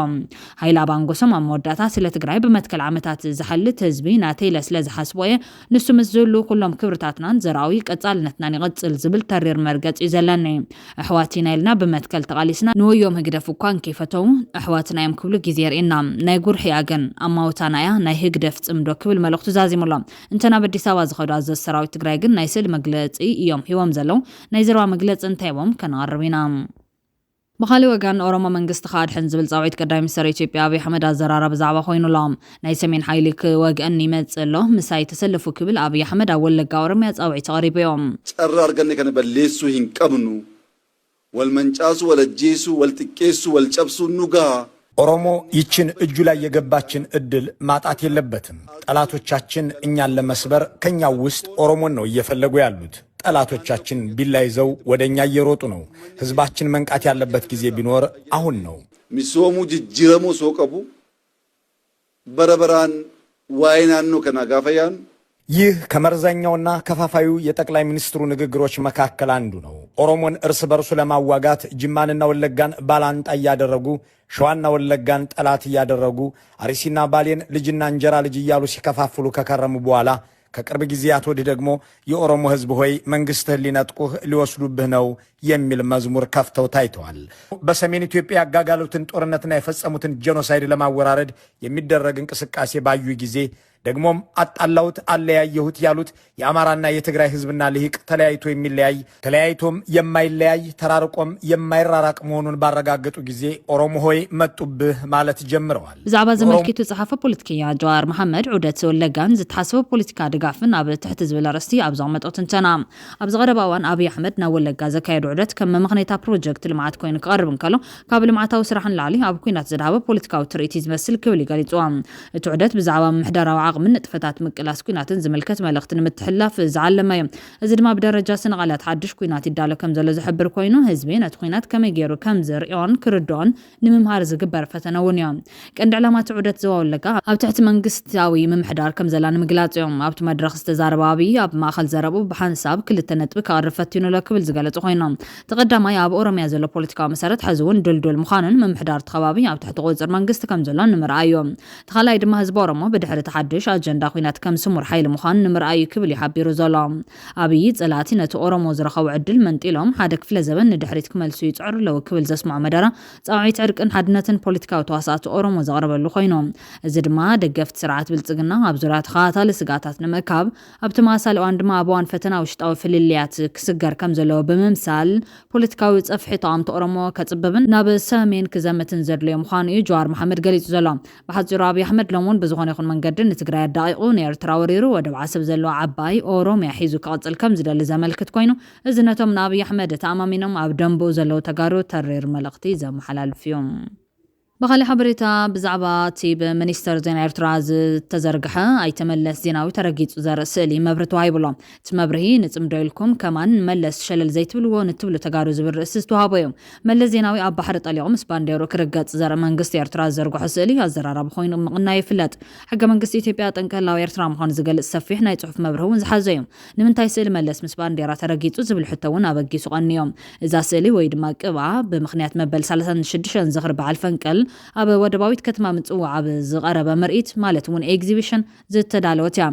ሃይለ ኣባንጎሶም ኣብ መወዳእታ ስለ ትግራይ ብመትከል ዓመታት ዝሓልት ህዝቢ ናተይ ኢለ ስለ ዝሓስቦ እየ። ንሱ ምስ ዝህሉ ኩሎም ክብርታትናን ዘርኣዊ ቀጻልነትናን ይቐጽል ዝብል ተሪር መርገጺ እዩ ዘለኒ። ኣሕዋት ኢና ኢልና ብመትከል ተቓሊስና ንወዮም ህግደፍ እኳ እንከይፈተው ኣሕዋትና እዮም ክብሉ ግዜ የርእየና። ናይ ጉርሒ እያ ግን ኣማውታና እያ ናይ ህግደፍ ጽምዶ ክብል መልእኽቱ ዛዚሙ ኣሎ። እንተ ናብ ኣዲስ ኣበባ ዝኸዱ ኣዘዝቲ ሰራዊት ትግራይ ግን ናይ ስእሊ መግለጺ እዮም ሂቦም ዘለዉ። ናይ ዘረባ መግለጺ እንተሂቦም ከነቕርብ ኢና። ብኻሊእ ወገን ኦሮሞ መንግስቲ ከኣድሕን ዝብል ጻውዒት ቀዳማይ ሚኒስተር ኢትዮጵያ ኣብይ ኣሕመድ ኣዘራራቢ ዛዕባ ኮይኑ ኣሎ። ናይ ሰሜን ሓይሊ ክወግአኒ ይመጽእ ኣሎ፣ ምሳይ ተሰለፉ ክብል ኣብይ ኣሕመድ ኣብ ወለጋ ኦሮሚያ ጻውዒት ኣቕሪቡ እዮም። Carraa arganne kana balleessuu hin qabnu. Wal mancaasuu, wal ajjeesuu, wal xiqqeessuu, wal cabsuun nu gaha. ኦሮሞ ይችን እጁ ላይ የገባችን እድል ማጣት የለበትም። ጠላቶቻችን እኛን ለመስበር ከኛው ውስጥ ኦሮሞን ነው እየፈለጉ ያሉት። ጠላቶቻችን ቢላ ይዘው ወደ እኛ እየሮጡ ነው። ህዝባችን መንቃት ያለበት ጊዜ ቢኖር አሁን ነው። Misoomuu jijjiiramuu osoo qabu bara baraan waa'ee naannoo kanaa gaafa yaannu ይህ ከመርዘኛውና ከፋፋዩ የጠቅላይ ሚኒስትሩ ንግግሮች መካከል አንዱ ነው። ኦሮሞን እርስ በርሱ ለማዋጋት ጅማንና ወለጋን ባላንጣ እያደረጉ፣ ሸዋና ወለጋን ጠላት እያደረጉ፣ አርሲና ባሌን ልጅና እንጀራ ልጅ እያሉ ሲከፋፍሉ ከከረሙ በኋላ ከቅርብ ጊዜያት ወዲህ ደግሞ የኦሮሞ ህዝብ ሆይ መንግስትህን ሊነጥቁህ ሊወስዱብህ ነው የሚል መዝሙር ከፍተው ታይተዋል። በሰሜን ኢትዮጵያ ያጋጋሉትን ጦርነትና የፈጸሙትን ጄኖሳይድ ለማወራረድ የሚደረግ እንቅስቃሴ ባዩ ጊዜ ደግሞም አጣላሁት አለያየሁት ያሉት የአማራና የትግራይ ህዝብና ልሂቅ ተለያይቶ የሚለያይ ተለያይቶም የማይለያይ ተራርቆም የማይራራቅ መሆኑን ባረጋገጡ ጊዜ ኦሮሞ ሆይ መጡብህ ማለት ጀምረዋል። ብዛዕባ እዚ ኣመልኪቱ ዝጸሓፈ ፖለቲከኛ ጀዋር መሓመድ ዑደት ወለጋን ዝተሓሰበ ፖለቲካ ድጋፍን ኣብ ትሕቲ ዝብል ኣርእስቲ ኣብ ዘቐመጦ ትንተና፣ ኣብዚ ቀረባ እዋን ኣብይ ኣሕመድ ናብ ወለጋ ዘካየዶ ዑደት ከም መመኽነይታ ፕሮጀክት ልምዓት ኮይኑ ክቐርብ እንከሎ ካብ ልምዓታዊ ስራሕ ንላዕሊ ኣብ ኲናት ዝድሃበ ፖለቲካዊ ትርኢት እዩ ዝመስል ክብል እዩ ገሊጽዎ። እቲ ዑደት ብዛዕባ ምምሕዳራዊ ዓቕምን ንጥፈታት ምቅላስ ኲናትን ዝምልከት መልእኽቲ ንምትሕልላፍ ዝዓለመ እዩ። እዚ ድማ ብደረጃ ስነ ቃላት ሓድሽ ኲናት ይዳሎ ከም ዘሎ ዝሕብር ኮይኑ ህዝቢ ነቲ ኲናት ከመይ ገይሩ ከም ዝርእዮን ክርድኦን ንምምሃር ዝግበር ፈተነ እውን እዩ። ቀንዲ ዕላማ እቲ ዑደት ዞባ ወለጋ ኣብ ትሕቲ መንግስታዊ ምምሕዳር ከም ዘላ ንምግላጽ እዮም። ኣብቲ መድረኽ ዝተዛረበ ኣብይ ኣብ ማእኸል ዘረብኡ ብሓንሳብ ክልተ ነጥቢ ከቕርብ ፈቲኑ ኣሎ ክብል ዝገለጹ ኮይኖም እቲ ቀዳማይ ኣብ ኦሮምያ ዘሎ ፖለቲካዊ መሰረት ሕዚ እውን ድልዱል ምዃኑን ምምሕዳር እቲ ከባቢ ኣብ ትሕቲ ቁፅፅር መንግስቲ ከም ዘሎን ንምርኣዩ። እቲ ካልኣይ ድማ ህዝቢ ኦሮሞ ብድሕሪ እቲ ሓድሽ ኣጀንዳ ኲናት ከም ስሙር ሓይሊ ምዃኑ ንምርኣዩ ክብል እዩ ሓቢሩ ዘሎ። ኣብይ ፀላእቲ ነቲ ኦሮሞ ዝረኸቡ ዕድል መንጢሎም ሓደ ክፍለ ዘበን ንድሕሪት ክመልሱ ይፅዕሩ ኣለዉ ክብል ዘስምዖ መደረ ፃውዒት ዕርቅን ሓድነትን ፖለቲካዊ ተዋሳእቲ ኦሮሞ ዘቕረበሉ ኮይኑ፣ እዚ ድማ ደገፍቲ ስርዓት ብልፅግና ኣብ ዙርያ ተኸታታሊ ስግኣታት ንምእካብ ኣብቲ መሳሊ እዋን ድማ ኣብ እዋን ፈተና ውሽጣዊ ፍልልያት ክስገር ከም ዘለዎ ብምምሳል ፖለቲካዊ ጸፍሒ ተቓምቲ ኦሮሞ ከጽብብን ናብ ሰሜን ክዘምትን ዘድልዮ ምዃኑ እዩ ጀዋር መሓመድ ገሊጹ ዘሎ። ብሓጺሩ ኣብይ ኣሕመድ ሎሚ እውን ብዝኾነ ይኹን መንገዲ ንትግራይ ኣዳቒቑ ንኤርትራ ወሪሩ ወደብ ዓሰብ ዘለዎ ዓባይ ኦሮምያ ሒዙ ክቕጽል ከም ዝደሊ ዘመልክት ኮይኑ፣ እዚ ነቶም ንኣብይ ኣሕመድ ተኣማሚኖም ኣብ ደንብኡ ዘለዉ ተጋሩ ተሪር መልእኽቲ ዘመሓላልፍ እዩ። ብኻሊእ ሓበሬታ ብዛዕባ እቲ ብሚኒስተር ዜና ኤርትራ ዝተዘርግሐ ኣይተ መለስ ዜናዊ ተረጊጹ ዘርኢ ስእሊ መብርሂ ተዋሂቡሎ። እቲ መብርሂ ንጽምዶ ኢልኩም ከማን ንመለስ ሸለል ዘይትብልዎ ንትብሉ ተጋሩ ዝብል ርእሲ ዝተዋህቦ እዩ። መለስ ዜናዊ ኣብ ባሕሪ ጠሊቑ ምስ ባንዴሩ ክርገጽ ዘርኢ መንግስቲ ኤርትራ ዝዘርግሖ ስእሊ ኣዘራራቢ ኮይኑ ምቕናዩ ይፍለጥ። ሕገ መንግስቲ ኢትዮጵያ ጠንቂ ህላወ ኤርትራ ምዃኑ ዝገልጽ ሰፊሕ ናይ ጽሑፍ መብርሂ እውን ዝሓዘ እዩ። ንምንታይ ስእሊ መለስ ምስ ባንዴራ ተረጊጹ ዝብል ሕቶ እውን ኣበጊሱ ቀንዮም። እዛ ስእሊ ወይ ድማ ቅብኣ ብምኽንያት መበል ሰላሳን ሽዱሽተን ዝኽሪ በዓል ፈንቅል ኣብ ወደባዊት ከተማ ምጽዋዕ ኣብ ዝቐረበ ምርኢት ማለት እውን ኤግዚቢሽን ዝተዳለወት እያ።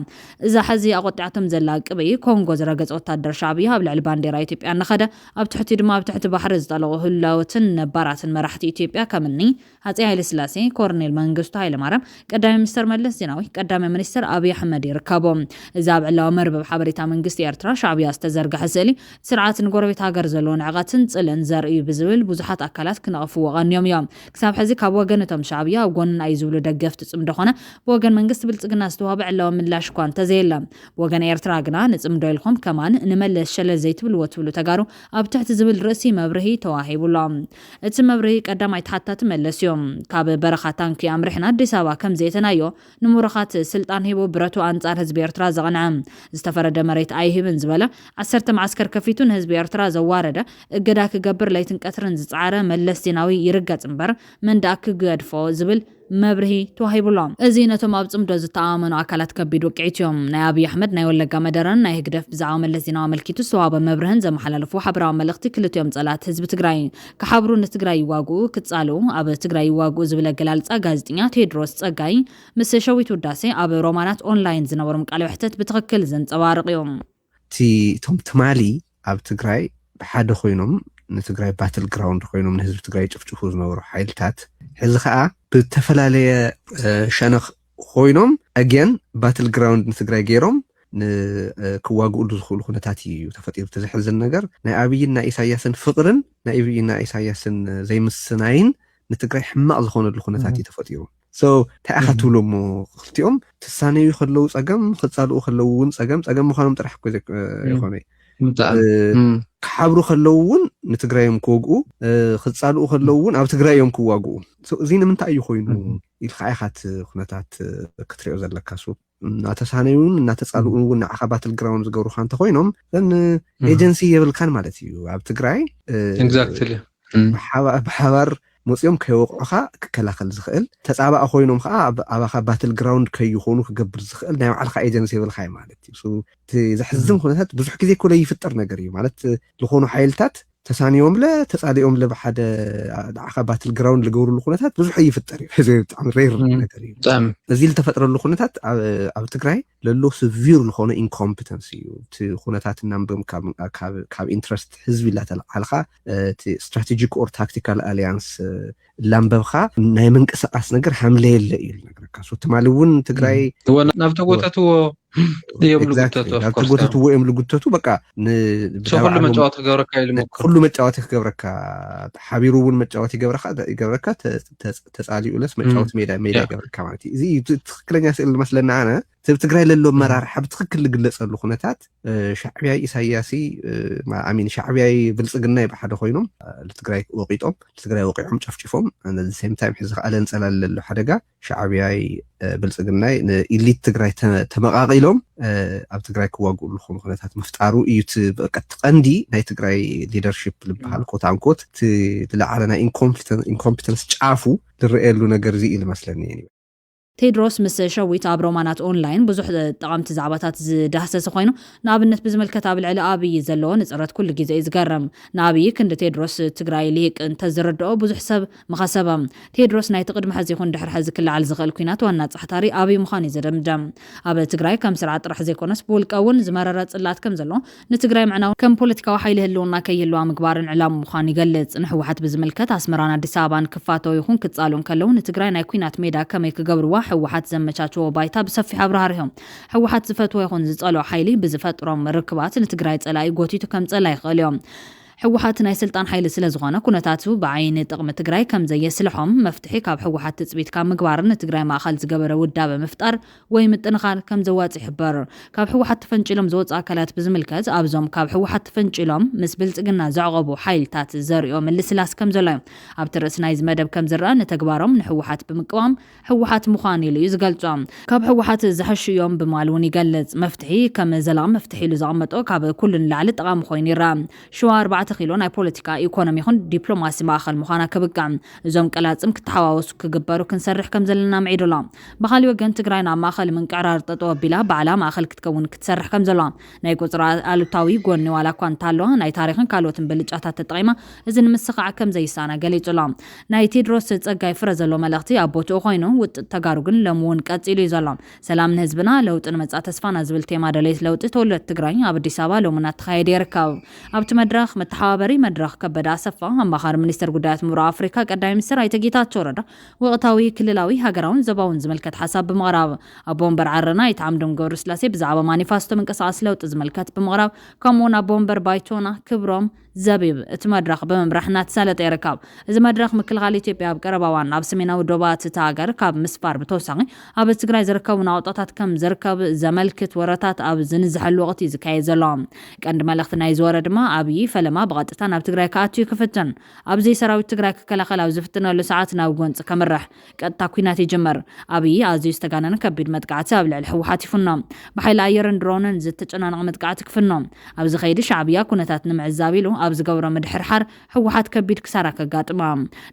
እዛ ሕዚ ኣቆጢዓቶም ዘላ ቅብኢ ኮንጎ ዝረገጸ ወታደር ሻዕብያ ኣብ ልዕሊ ባንዴራ ኢትዮጵያ እናኸደ ኣብ ትሕቲ ድማ ኣብ ትሕቲ ባሕሪ ዝጠለቑ ህላወትን ነባራትን መራሕቲ ኢትዮጵያ ከም እኒ ሃፀይ ሃይለስላሴ፣ ኮርኔል መንግስቱ ሃይለማርያም፣ ቀዳማይ ሚኒስተር መለስ ዜናዊ፣ ቀዳማይ ሚኒስተር ኣብይ ኣሕመድ ይርከቦም። እዚ ኣብ ዕላዊ መርበብ ሓበሬታ መንግስቲ ኤርትራ ሻዕብያ ዝተዘርግሐ ስእሊ ስርዓት ንጎረቤት ሃገር ዘለዎ ንዕቐትን ጽልእን ዘርእዩ ብዝብል ብዙሓት ኣካላት ክነቕፍዎ ቀንዮም እዮም። ክሳብ ሕዚ ካብ ወገን እቶም ሻዕብያ ኣብ ጎንና እዩ ዝብሉ ደገፍቲ ጽምዶ ኾነ ብወገን መንግስቲ ብልጽግና ዝተዋህበ ዕላዊ ምላሽ እኳ እንተዘየለ፣ ብወገን ኤርትራ ግና ንጽምዶ ኢልኩም ከማን ንመለስ ሸለል ዘይትብልዎ ትብሉ ተጋሩ ኣብ ትሕቲ ዝብል ርእሲ መብርሂ ተዋሂቡሎም። እቲ መብርሂ ቀዳማይ ተሓታቲ መለስ እዮም። ካብ በረኻ ታንኪ ኣምሪሕና ኣዲስ ኣበባ ከም ዘየተናዮ ንምሩኻት ስልጣን ሂቡ ብረቱ ኣንጻር ህዝቢ ኤርትራ ዘቐንዐ፣ ዝተፈረደ መሬት ኣይህብን ዝበለ፣ ዓሰርተ መዓስከር ከፊቱ ንህዝቢ ኤርትራ ዘዋረደ፣ እገዳ ክገብር ለይትን ቀትርን ዝጸዓረ መለስ ዜናዊ ይርገጽ እምበር መን ደኣ ክገድፎ ዝብል መብርሂ ተዋሂቡሎም። እዚ ነቶም ኣብ ጽምዶ ዝተኣማመኑ ኣካላት ከቢድ ውቅዒት እዮም። ናይ ኣብይ ኣሕመድ ናይ ወለጋ መደረን ናይ ህግደፍ ብዛዕባ መለስ ዜናዊ ኣመልኪቱ ዝተዋህበ መብርህን ዘመሓላለፍዎ ሓበራዊ መልእኽቲ ክልቲኦም ጸላእቲ ህዝቢ ትግራይ ክሓብሩ ንትግራይ ይዋግኡ፣ ክጻልኡ ኣብ ትግራይ ይዋግኡ ዝብል ኣገላልጻ ጋዜጠኛ ቴድሮስ ጸጋይ ምስ ሸዊት ውዳሴ ኣብ ሮማናት ኦንላይን ዝነበሮም ቃለ መሕተት ብትኽክል ዘንጸባርቕ እዩ። እቲ እቶም ትማሊ ኣብ ትግራይ ብሓደ ኮይኖም ንትግራይ ባትል ግራውንድ ኮይኖም ንህዝቢ ትግራይ ጭፍጭፉ ዝነበሩ ሓይልታት ሕዚ ከዓ ብተፈላለየ እ፣ ሸነኽ ኮይኖም ኣግያን ባትል ግራውንድ ንትግራይ ገይሮም ን- እ፣ ክዋግኡሉ ዝኽእሉ ኩነታት እዩ ተፈጢሩ። እቲ ዘሕዝን ነገር ናይ ኣብይን ናይ ኢሳያስን ፍቕርን ናይ ኣብይን ናይ ኢሳያስን ዘይምስናይን ንትግራይ ሕማቕ ዝኾነሉ ኩነታት እዩ ተፈጢሩ። So እንታይ ኢኻ ትብሎ እሞ ክልቲኦም ትሳነዩ ከለዉ ፀገም ክፃልኡ ከለዉ እውን ፀገም ፀገም ምዃኖም ጥራሕ እኮ ዘክ- እ፣ ኣይኮነ ብጣዕሚ እ፣ እም፣ ክሓብሩ ከለዉ እውን ንትግራይ እዮም ክወግኡ እ፣ ክፃልኡ ከለዉ እውን ኣብ ትግራይ እዮም ክዋግኡ። So እዚ ንምንታይ እዩ ኮይኑ ኢልካ ኢኻ እቲ ኩነታት እ፣ ክትሪኦ ዘለካ። So እናተሳነዩን እናተፃልኡን እውን ንዓኻ ባትል ግራውንድ ዝገብሩካ እንተኮይኖም ዘን ኤጀንሲ የብልካን ማለት እዩ ኣብ ትግራይ እ፣ exactly ብሓባ- ብሓባር መፂኦም ከይወቕዑኻ ክከላኸል ዝኽእል፣ ተፃባኢ ኮይኖም ከዓ ኣብ- ኣባኻ ባትል ግራውንድ ከይኾኑ ክገብር ዝኽእል ናይ ባዕልኻ ኤጀንሲ የብልካ ማለት እዩ። So እቲ ዘሕዝን ኩነታት ብዙሕ ግዜ ኮለ ይፍጠር ነገር እዩ ማለት ዝኾኑ ሓይልታት ተሳንዮምለ ተፃሊኦምለ ብሓደ ንዓኻ ባትል ግራውንድ ዝገብርሉ ኩነታት ብዙሕ ይፍጠር እዩ። እዚ ብጣዕሚ ሬር ነገር እዩ። ብጣዕሚ እዚ ዝተፈጥረሉ ኩነታት ኣብ- ኣብ ትግራይ ለሎ ስቪር ዝኾነ ኢንኮምፒተንስ እዩ። እቲ ኩነታት እናንበም ካብ- ካብ- ካብ ኢንትረስት ህዝቢ እናተለዓልካ እቲ ስትራቴጂክ ኦር ታክቲካል ኣሊያንስ ላንበብካ ናይ ምንቅስቃስ ነገር ሃምለ የለ እዩ ዝነግረካ። So ትማሊ እውን ትግራይ እወ ናብ ተጎተትዎ እዮም Exactly. ዝጉተቱ of ናብ course ተጎተትዎ እዮም ዝጉተቱ። በቃ ን- so ኩሉ ብዳብዓሎም- መጫወቲ ክገብረካ እዩ ዝሞክር ኩሉ መጫወቲ ክገብረካ ሓቢሩ እውን መጫወቲ ይገብረካ ይገብረካ ተ- ተ- ተፃሊኡለስ መጫወቲ ሜዳ ሜዳ ያ። ይገብረካ ማለት እዩ። እዚ እዩ እቲ ትክክለኛ ስእሊ ዝመስለና ኣነ እቲ ትግራይ ለሎ ኣመራርሓ ብትክክል ዝግለፀሉ ኩነታት እ፣ ሻዕብያይ ኢሳያሲ እ፣ ማ- ኣሚን ሻዕብያይ ብልፅግናይ ብሓደ ኮይኖም እ፣ ንትግራይ ወቂጦም ንትግራይ ወቂዖም ጨፍጭፎም ሴም ታይም ሕዚ ከዓ ለንፀላል ለሎ ሓደጋ ሻዕብያይ እ፣ ብልፅግናይ ንኢሊት ትግራይ ተ- ተመቃቂሎም እ፣ ኣብ ትግራይ ክዋግኡ ዝኾኑ ኩነታት ምፍጣሩ እዩ እቲ በቃ እቲ ቀንዲ ናይ ትግራይ ሊደርሽፕ ዝበሃል ኮት ኣንኮት እቲ ዝለዓለ ናይ ኢንኮምፒተንስ ጫፉ ዝረኣየሉ ነገር እዚ እዩ ዝመስለኒ። ቴድሮስ ምስ ሸዊት ኣብ ሮማናት ኦንላይን ብዙሕ ጠቐምቲ ዛዕባታት ዝዳህሰሰ ኮይኑ፣ ንኣብነት ብዝምልከት ኣብ ልዕሊ ኣብይ ዘለዎ ንጽረት ኩሉ ግዜ እዩ ዝገርም። ንኣብይ ክንዲ ቴድሮስ ትግራይ ልሂቅ እንተዝርድኦ ብዙሕ ሰብ ምኸሰበ። ቴድሮስ ናይቲ ቅድሚ ሕዚ ይኹን ድሕሪ ሕዚ ክለዓል ዝኽእል ኲናት ዋና ጻሕታሪ ኣብይ ምዃኑ እዩ ዘደምደም። ኣብ ትግራይ ከም ስርዓት ጥራሕ ዘይኮነስ ብውልቀ እውን ዝመረረ ጽላት ከም ዘሎ ንትግራይ ምዕናው ከም ፖለቲካዊ ሓይሊ ህልውና ከይህልዋ ምግባርን ዕላማ ምዃኑ ይገልጽ። ንህወሓት ብዝምልከት ኣስመራን ኣዲስ ኣበባን ክፋተው ይኹን ክጻሉ እንከለዉ ንትግራይ ናይ ኲናት ሜዳ ከመይ ክገብርዋ ህወሓት ዘመቻችዎ ባይታ ብሰፊሕ ኣብራህሪሆም። ህወሓት ዝፈትዎ ይኹን ዝጸልኦ ሓይሊ ብዝፈጥሮም ርክባት ንትግራይ ጸላኢ ጎቲቱ ከምጸላ ይኽእል እዮም። ህወሓት ናይ ስልጣን ሓይሊ ስለ ዝኾነ ኩነታቱ ብዓይኒ ጥቕሚ ትግራይ ከም ዘየስልሖም መፍትሒ ካብ ህወሓት ትጽቢት ካብ ምግባርን ንትግራይ ማእኸል ዝገበረ ውዳበ ምፍጣር ወይ ምጥንኻር ከም ዘዋጽእ ይሕበር። ካብ ህወሓት ተፈንጪሎም ዝወፁ ኣካላት ብዝምልከት ኣብዞም ካብ ህወሓት ተፈንጪሎም ምስ ብልጽግና ዘዕቆቡ ሓይልታት ዘርእዮ ምልስላስ ከም ዘሎ እዩ። ኣብቲ ርእሲ ናይዚ መደብ ከም ዝረኣ ንተግባሮም ንህወሓት ብምቅዋም ህወሓት ምዃን ኢሉ እዩ ዝገልጾ። ካብ ህወሓት ዝሐሹ እዮም ብማል እውን ይገልጽ። መፍትሒ ከም ዘላቕ መፍትሒ ኢሉ ዘቐመጦ ካብ ኩሉ ንላዕሊ ጠቓሚ ኮይኑ ይረኣ። ሽዋ ኣርባዕተ ኪሎ ናይ ፖለቲካ፣ ኢኮኖሚ ይኹን ዲፕሎማሲ ማእኸል ምዃና ክብቅዕ እዞም ቀላጽም ክተሓዋወሱ ክግበሩ ክንሰርሕ ከም ዘለና ምዒዱ ኣሎ። ብኻሊእ ወገን ትግራይ ናብ ማእኸል ምንቅዕራር ጠጠው ኣቢላ ባዕላ ማእኸል ክትከውን ክትሰርሕ ከም ዘለዋ ናይ ቁፅሪ ኣሉታዊ ጎኒ ዋላ እኳ እንተሃለወ ናይ ታሪኽን ካልኦትን ብልጫታት ተጠቒማ እዚ ንምስኻዕ ከም ዘይሳና ገሊጹ ኣሎ። ናይ ቴድሮስ ጸጋይ ፍረ ዘሎ መልእኽቲ ኣብ ቦትኡ ኮይኑ ውጥጥ ተጋሩ ግን ሎሚ እውን ቀጺሉ እዩ ዘሎ። ሰላም ንህዝብና፣ ለውጢ ንመጻኢ ተስፋና ዝብል ቴማ ደለይቲ ለውጢ ተወለድቲ ትግራይ ኣብ ኣዲስ ኣበባ ሎሚ እናተኻየደ ይርከብ። ኣብቲ መድረኽ መተሓባበሪ መድረኽ ከበደ ኣሰፋ፣ ኣማኻሪ ሚኒስትር ጉዳያት ምብራቕ ኣፍሪካ ቀዳማይ ሚኒስትር ኣይተ ጌታቸው ረዳ ወቕታዊ ክልላዊ፣ ሃገራውን ዞባውን ዝምልከት ሓሳብ ብምቕራብ፣ ኣቦ ወንበር ዓረና ኣይተ ዓምዶም ገብረስላሴ ብዛዕባ ማኒፋስቶ ምንቅስቃስ ለውጢ ዝምልከት ብምቕራብ፣ ከምኡውን ኣቦ ወንበር ባይቶና ክብሮም ዘቢብ እቲ መድረኽ ብምምራሕ እናተሳለጠ ይርከብ። እዚ መድረኽ ምክልኻል ኢትዮጵያ ኣብ ቀረባ እዋን ኣብ ሰሜናዊ ዶባት እታ ሃገር ካብ ምስፋር ብተወሳኺ ኣብ ትግራይ ዝርከቡ ናውጣታት ከም ዝርከብ ዘመልክት ወረታት ኣብ ዝንዝሐሉ ወቕቲ እዩ ዝካየድ ዘሎ። ቀንዲ መልእኽቲ ናይዚ ወረ ድማ ኣብይ ፈለማ ብቐጥታ ናብ ትግራይ ክኣቱ እዩ ክፍትን። ኣብዚ ሰራዊት ትግራይ ክከላኸል ኣብ ዝፍትነሉ ሰዓት ናብ ጎንፂ ከምርሕ ቀጥታ ኲናት ይጅመር። ኣብይ ኣዝዩ ዝተጋነነ ከቢድ መጥቃዕቲ ኣብ ልዕሊ ህወሓት ይፍኖ። ብሓይሊ ኣየርን ድሮንን ዝተጨናነቐ መጥቃዕቲ ክፍኖ። ኣብዚ ከይዲ ሻዕብያ ኩነታት ንምዕዛብ ኢሉ ኣብ ዝገብሮ ምድሕርሓር ህወሓት ከቢድ ክሳራ ከጋጥማ፣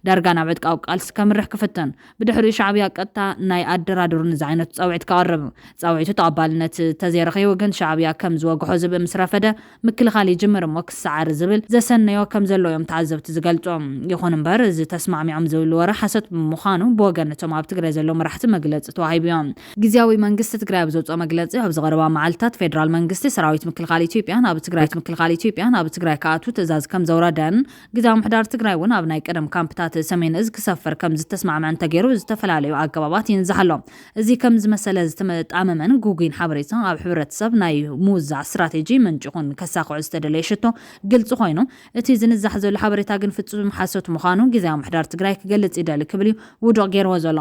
ዳርጋ ናብ ዕጥቃዊ ቃልሲ ከምርሕ ክፍትን። ብድሕሪኡ ሻዕብያ ቀጥታ ናይ ኣደራድሩኒ ዝዓይነቱ ጻውዒት ከቕርብ። ጻውዒቱ ተቐባልነት ተዘይረኺቡ ግን ሻዕብያ ከም ዝወግሖ ዝብኢ ምስ ረፈደ ምክልኻል ይጅምር እሞ ክሰዓር ዝብል ዘሰነዮ ከም ዘሎ እዮም ተዓዘብቲ ዝገልጹ። ይኹን እምበር እዚ ተስማዕሚዖም ዝብል ወረ ሓሶት ብምዃኑ ብወገን እቶም ኣብ ትግራይ ዘለዉ መራሕቲ መግለጺ ተዋሂቡ እዮም። ግዝያዊ መንግስቲ ትግራይ ኣብ ዘውፅኦ መግለፂ ኣብዚ ቀረባ መዓልታት ፌደራል መንግስቲ ሰራዊት ምክልኻል ኢትዮጵያ ናብ ትግራይ ምክልኻል ኢትዮጵያ ናብ ትግራይ ክኣቱ ትእዛዝ ከም ዘውረደን ግዝያዊ ምሕዳር ትግራይ እውን ኣብ ናይ ቀደም ካምፕታት ሰሜን እዝ ክሰፍር ከም ዝተስማዕመዐን ተገይሩ ዝተፈላለዩ ኣገባባት ይንዛሕ ኣሎ። እዚ ከም ዝመሰለ ዝተጣመመን ግጉይን ሓበሬታ ኣብ ሕብረተሰብ ናይ ምውዛዕ ስትራቴጂ ምንጪ ይኹን ከሳኽዑ ዝተደለየ ሽቶ ግልፂ ኮይኑ እቲ ዝንዛሕ ዘሎ ሓበሬታ ግን ፍጹም ሓሶት ምዃኑ ግዝያዊ ምሕዳር ትግራይ ክገልጽ ይደሊ ክብል እዩ ውዱቕ ገይርዎ ዘሎ።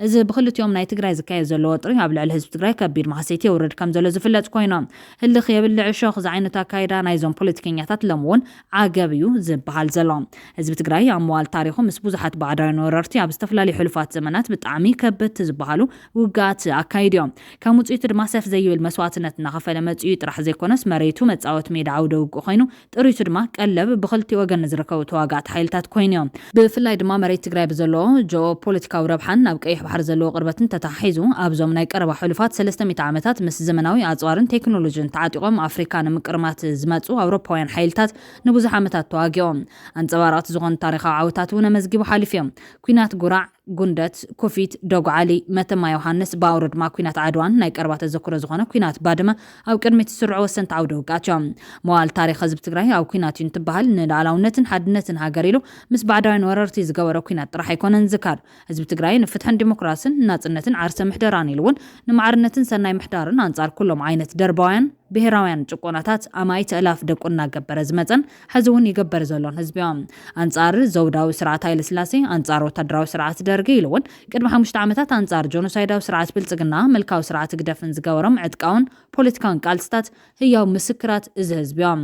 እዚ ብክልቲኦም ናይ ትግራይ ዝካየድ ዘሎ ወጥሪ ኣብ ልዕሊ ህዝቢ ትግራይ ከቢድ ማህሰይቲ የውርድ ከም ዘሎ ዝፍለጥ ኮይኑ ህልኽ የብልዕ እሾኽ ዝዓይነቱ ኣካይዳ ናይዞም ፖለቲከኛታት ሎም እውን ዓገብ እዩ ዝበሃል ዘሎ። ህዝቢ ትግራይ ኣብ መዋል ታሪኹ ምስ ብዙሓት ባዕዳውያን ወረርቲ ኣብ ዝተፈላለዩ ሕሉፋት ዘመናት ብጣዕሚ ከበድቲ ዝበሃሉ ውግኣት ኣካይዱ እዮም። ከም ውፅኢቱ ድማ ሰፍ ዘይብል መስዋዕትነት እናኸፈለ መፅኡ ጥራሕ ዘይኮነስ መሬቱ መፃወቲ ሜዳ ዓውደ ውግእ ኮይኑ ጥሪቱ ድማ ቀለብ ብክልቲኡ ወገን ንዝርከቡ ተዋጋእቲ ሓይልታት ኮይኑ እዮም። ብፍላይ ድማ መሬት ትግራይ ብዘለዎ ጂኦ ፖለቲካዊ ረብሓን ናብ ቀይሕ ባሕሪ ዘለዎ ቅርበትን ተተሓሒዙ ኣብዞም ናይ ቀረባ ሕሉፋት ሰለስተ ሚእቲ ዓመታት ምስ ዘመናዊ ኣፅዋርን ቴክኖሎጂን ተዓጢቖም ኣፍሪካ ንምቅርማት ዝመፁ ኣውሮፓውያን ሓይልታት ንብዙሕ ዓመታት ተዋጊኦም ኣንፀባረቕቲ ዝኾኑ ታሪካዊ ዓወታት እውን ኣመዝጊቡ ሓሊፉ እዮም። ኲናት ጉራዕ፣ ጉንደት፣ ኩፊት፣ ደጉዓሊ፣ መተማ ዮሃንስ፣ ብኣውሮ ድማ ኲናት ዓድዋን ናይ ቀረባ ተዘክሮ ዝኾነ ኲናት ባድመ ኣብ ቅድሚት ዝስርዑ ወሰንቲ ዓውደ ውግኣት እዮም። መዋል ታሪኽ ህዝቢ ትግራይ ኣብ ኲናት እዩ እንትበሃል ንሉዓላውነትን ሓድነትን ሃገር ኢሉ ምስ ባዕዳውያን ወረርቲ ዝገበሮ ኲናት ጥራሕ ኣይኮነን ዝካር። ህዝቢ ትግራይ ንፍትሕን ዲሞክራስን ናፅነትን ዓርሰ ምሕደራን ኢሉ እውን ንማዕርነትን ሰናይ ምሕዳርን ኣንፃር ኩሎም ዓይነት ደርባውያን ብሄራውያን ጭቆናታት ኣማኢት ኣእላፍ ደቁ እናገበረ ዝመፀን ሕዚ እውን ይገብር ዘሎን ህዝቢ እዮም። ኣንፃር ዘውዳዊ ስርዓት ሃይለስላሴ፣ ኣንፃር ወታደራዊ ስርዓት ደርጊ ኢሉ እውን ቅድሚ ሓሙሽተ ዓመታት ኣንፃር ጆኖሳይዳዊ ስርዓት ብልፅግና፣ ምልካዊ ስርዓት ህግደፍን ዝገበሮም ዕጥቃውን ፖለቲካውን ቃልስታት ህያው ምስክራት እዚ ህዝቢ እዮም።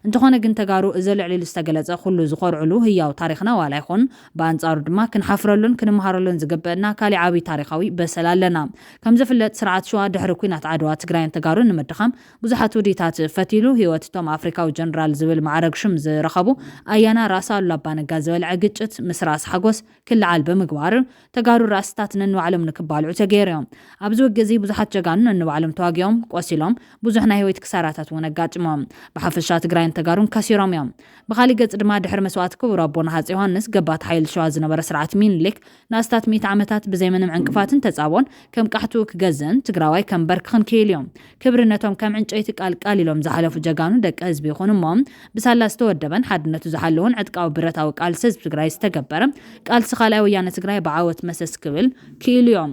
እንተኾነ ግን ተጋሩ እዚ ልዕል ኢሉ ዝተገለፀ ኩሉ ዝኾርዕሉ ህያው ታሪኽና ዋላ ይኹን ብኣንፃሩ ድማ ክንሓፍረሉን ክንመሃረሉን ዝግበአና ካሊእ ዓብዪ ታሪኻዊ በሰል ኣለና። ከም ዝፍለጥ ስርዓት ሸዋ ድሕሪ ኲናት ዓድዋ ትግራይን ተጋሩን ንምድኻም ብዙሓት ውዲታት ፈቲሉ ህይወት እቶም ኣፍሪካዊ ጀነራል ዝብል ማዕረግ ሽም ዝረኸቡ ኣያና ራእሲ ኣሉላ ኣባነጋ ዝበልዐ ግጭት ምስ ራእሲ ሓጎስ ክለዓል ብምግባር ተጋሩ ራእስታት ነንባዕሎም ንክባልዑ ተገይሩ እዮም። ኣብዚ ውግእ እዚ ብዙሓት ጀጋኑ ነንባዕሎም ተዋጊኦም፣ ቆሲሎም፣ ብዙሕ ናይ ህይወት ክሳራታት እውን ኣጋጢሞም። ብሓፈሻ ትግራይን ተጋሩን ከሲሮም እዮም። ብኻሊእ ገጽ ድማ ድሕሪ መስዋእቲ ክቡር ኣቦና ሃፀይ ዮሃንስ ገባቲ ሓይሊ ሸዋ ዝነበረ ስርዓት ሚኒሊክ ንኣስታት ሚእቲ ዓመታት ብዘይ ምንም ዕንቅፋትን ተጻብኦን ከም ቃሕትኡ ክገዝእን ትግራዋይ ከንበርክኽን ክኢሉ እዮም። ክብሪ ነቶም ከም ዕንጨይቲ ቃልቃል ኢሎም ዝሓለፉ ጀጋኑ ደቂ ህዝቢ ይኹን እሞ ብሳላ ዝተወደበን ሓድነቱ ዝሓለውን ዕጥቃዊ ብረታዊ ቃልሲ ህዝቢ ትግራይ ዝተገበረ ቃልሲ ካልኣይ ወያነ ትግራይ ብዓወት መሰስ ክብል ክኢሉ እዮም።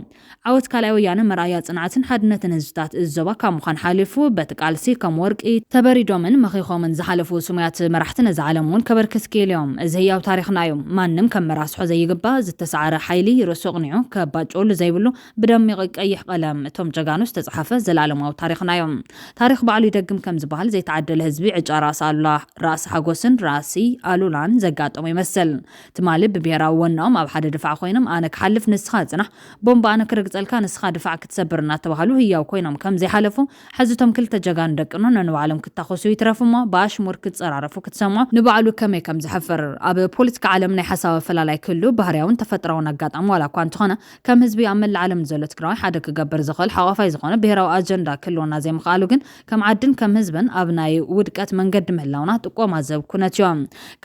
ዓወት ካልኣይ ወያነ መርኣያ ጽንዓትን ሓድነትን ህዝብታት እዚ ዞባ ካብ ምዃን ሓሊፉ በቲ ቃልሲ ከም ወርቂ ተበሪዶምን መኺኾምን ዝሓለፉ ስሙያት መራሕቲ ነዚ ዓለም እውን ከበርክት ክኢሉ እዮም። እዚ ህያው ታሪኽና እዩ። ማንም ከም መራስሖ ዘይግባእ ዝተሰዓረ ሓይሊ ርእሱ ኣቕኒዑ ከባጭወሉ ዘይብሉ ብደሚቕ ቀይሕ ቀለም እቶም ጀጋኑ ዝተጻሕፈ ዘላለማዊ ታሪኽና እዮም። ታሪኽ ባዕሉ ይደግም ከም ዝበሃል ዘይተዓደለ ህዝቢ ዕጫ ራእሲ ኣሉላ ራእሲ ሓጎስን ራእሲ ኣሉላን ዘጋጠሞ ይመስል። ትማሊ ብብሄራዊ ወናኦም ኣብ ሓደ ድፋዕ ኮይኖም ኣነ ክሓልፍ ንስኻ ጽናሕ፣ ቦምባ ኣነ ክርግጸልካ ንስኻ ድፋዕ ክትሰብር እናተባህሉ ህያው ኮይኖም ከም ዘይሓለፉ ሕዚ እቶም ክልተ ጀጋኑ ደቅኖ ነንባዕሎም ክታኾሱ ይትረፉ እሞ ብኣሽሙር ክጸራረፉ ክትሰምዖ ንባዕሉ ከመይ ከም ዘሕፍር። ኣብ ፖለቲካ ዓለም ናይ ሓሳብ ኣፈላላይ ክህሉ ባህርያውን ተፈጥራውን ኣጋጣሚ ዋላ እኳ እንተኾነ ከም ህዝቢ ኣብ መላእ ዓለም ዘሎ ትግራዋይ ሓደ ክገብር ዝኽእል ሓቋፋይ ዝኾነ ብሄራዊ ኣጀንዳ ክህልወና ዘይምኽኣሉ ግን ከም ዓድን ከም ህዝብን ኣብ ናይ ውድቀት መንገዲ ምህላውና ጥቆማ ዝህብ ኩነት እዩ።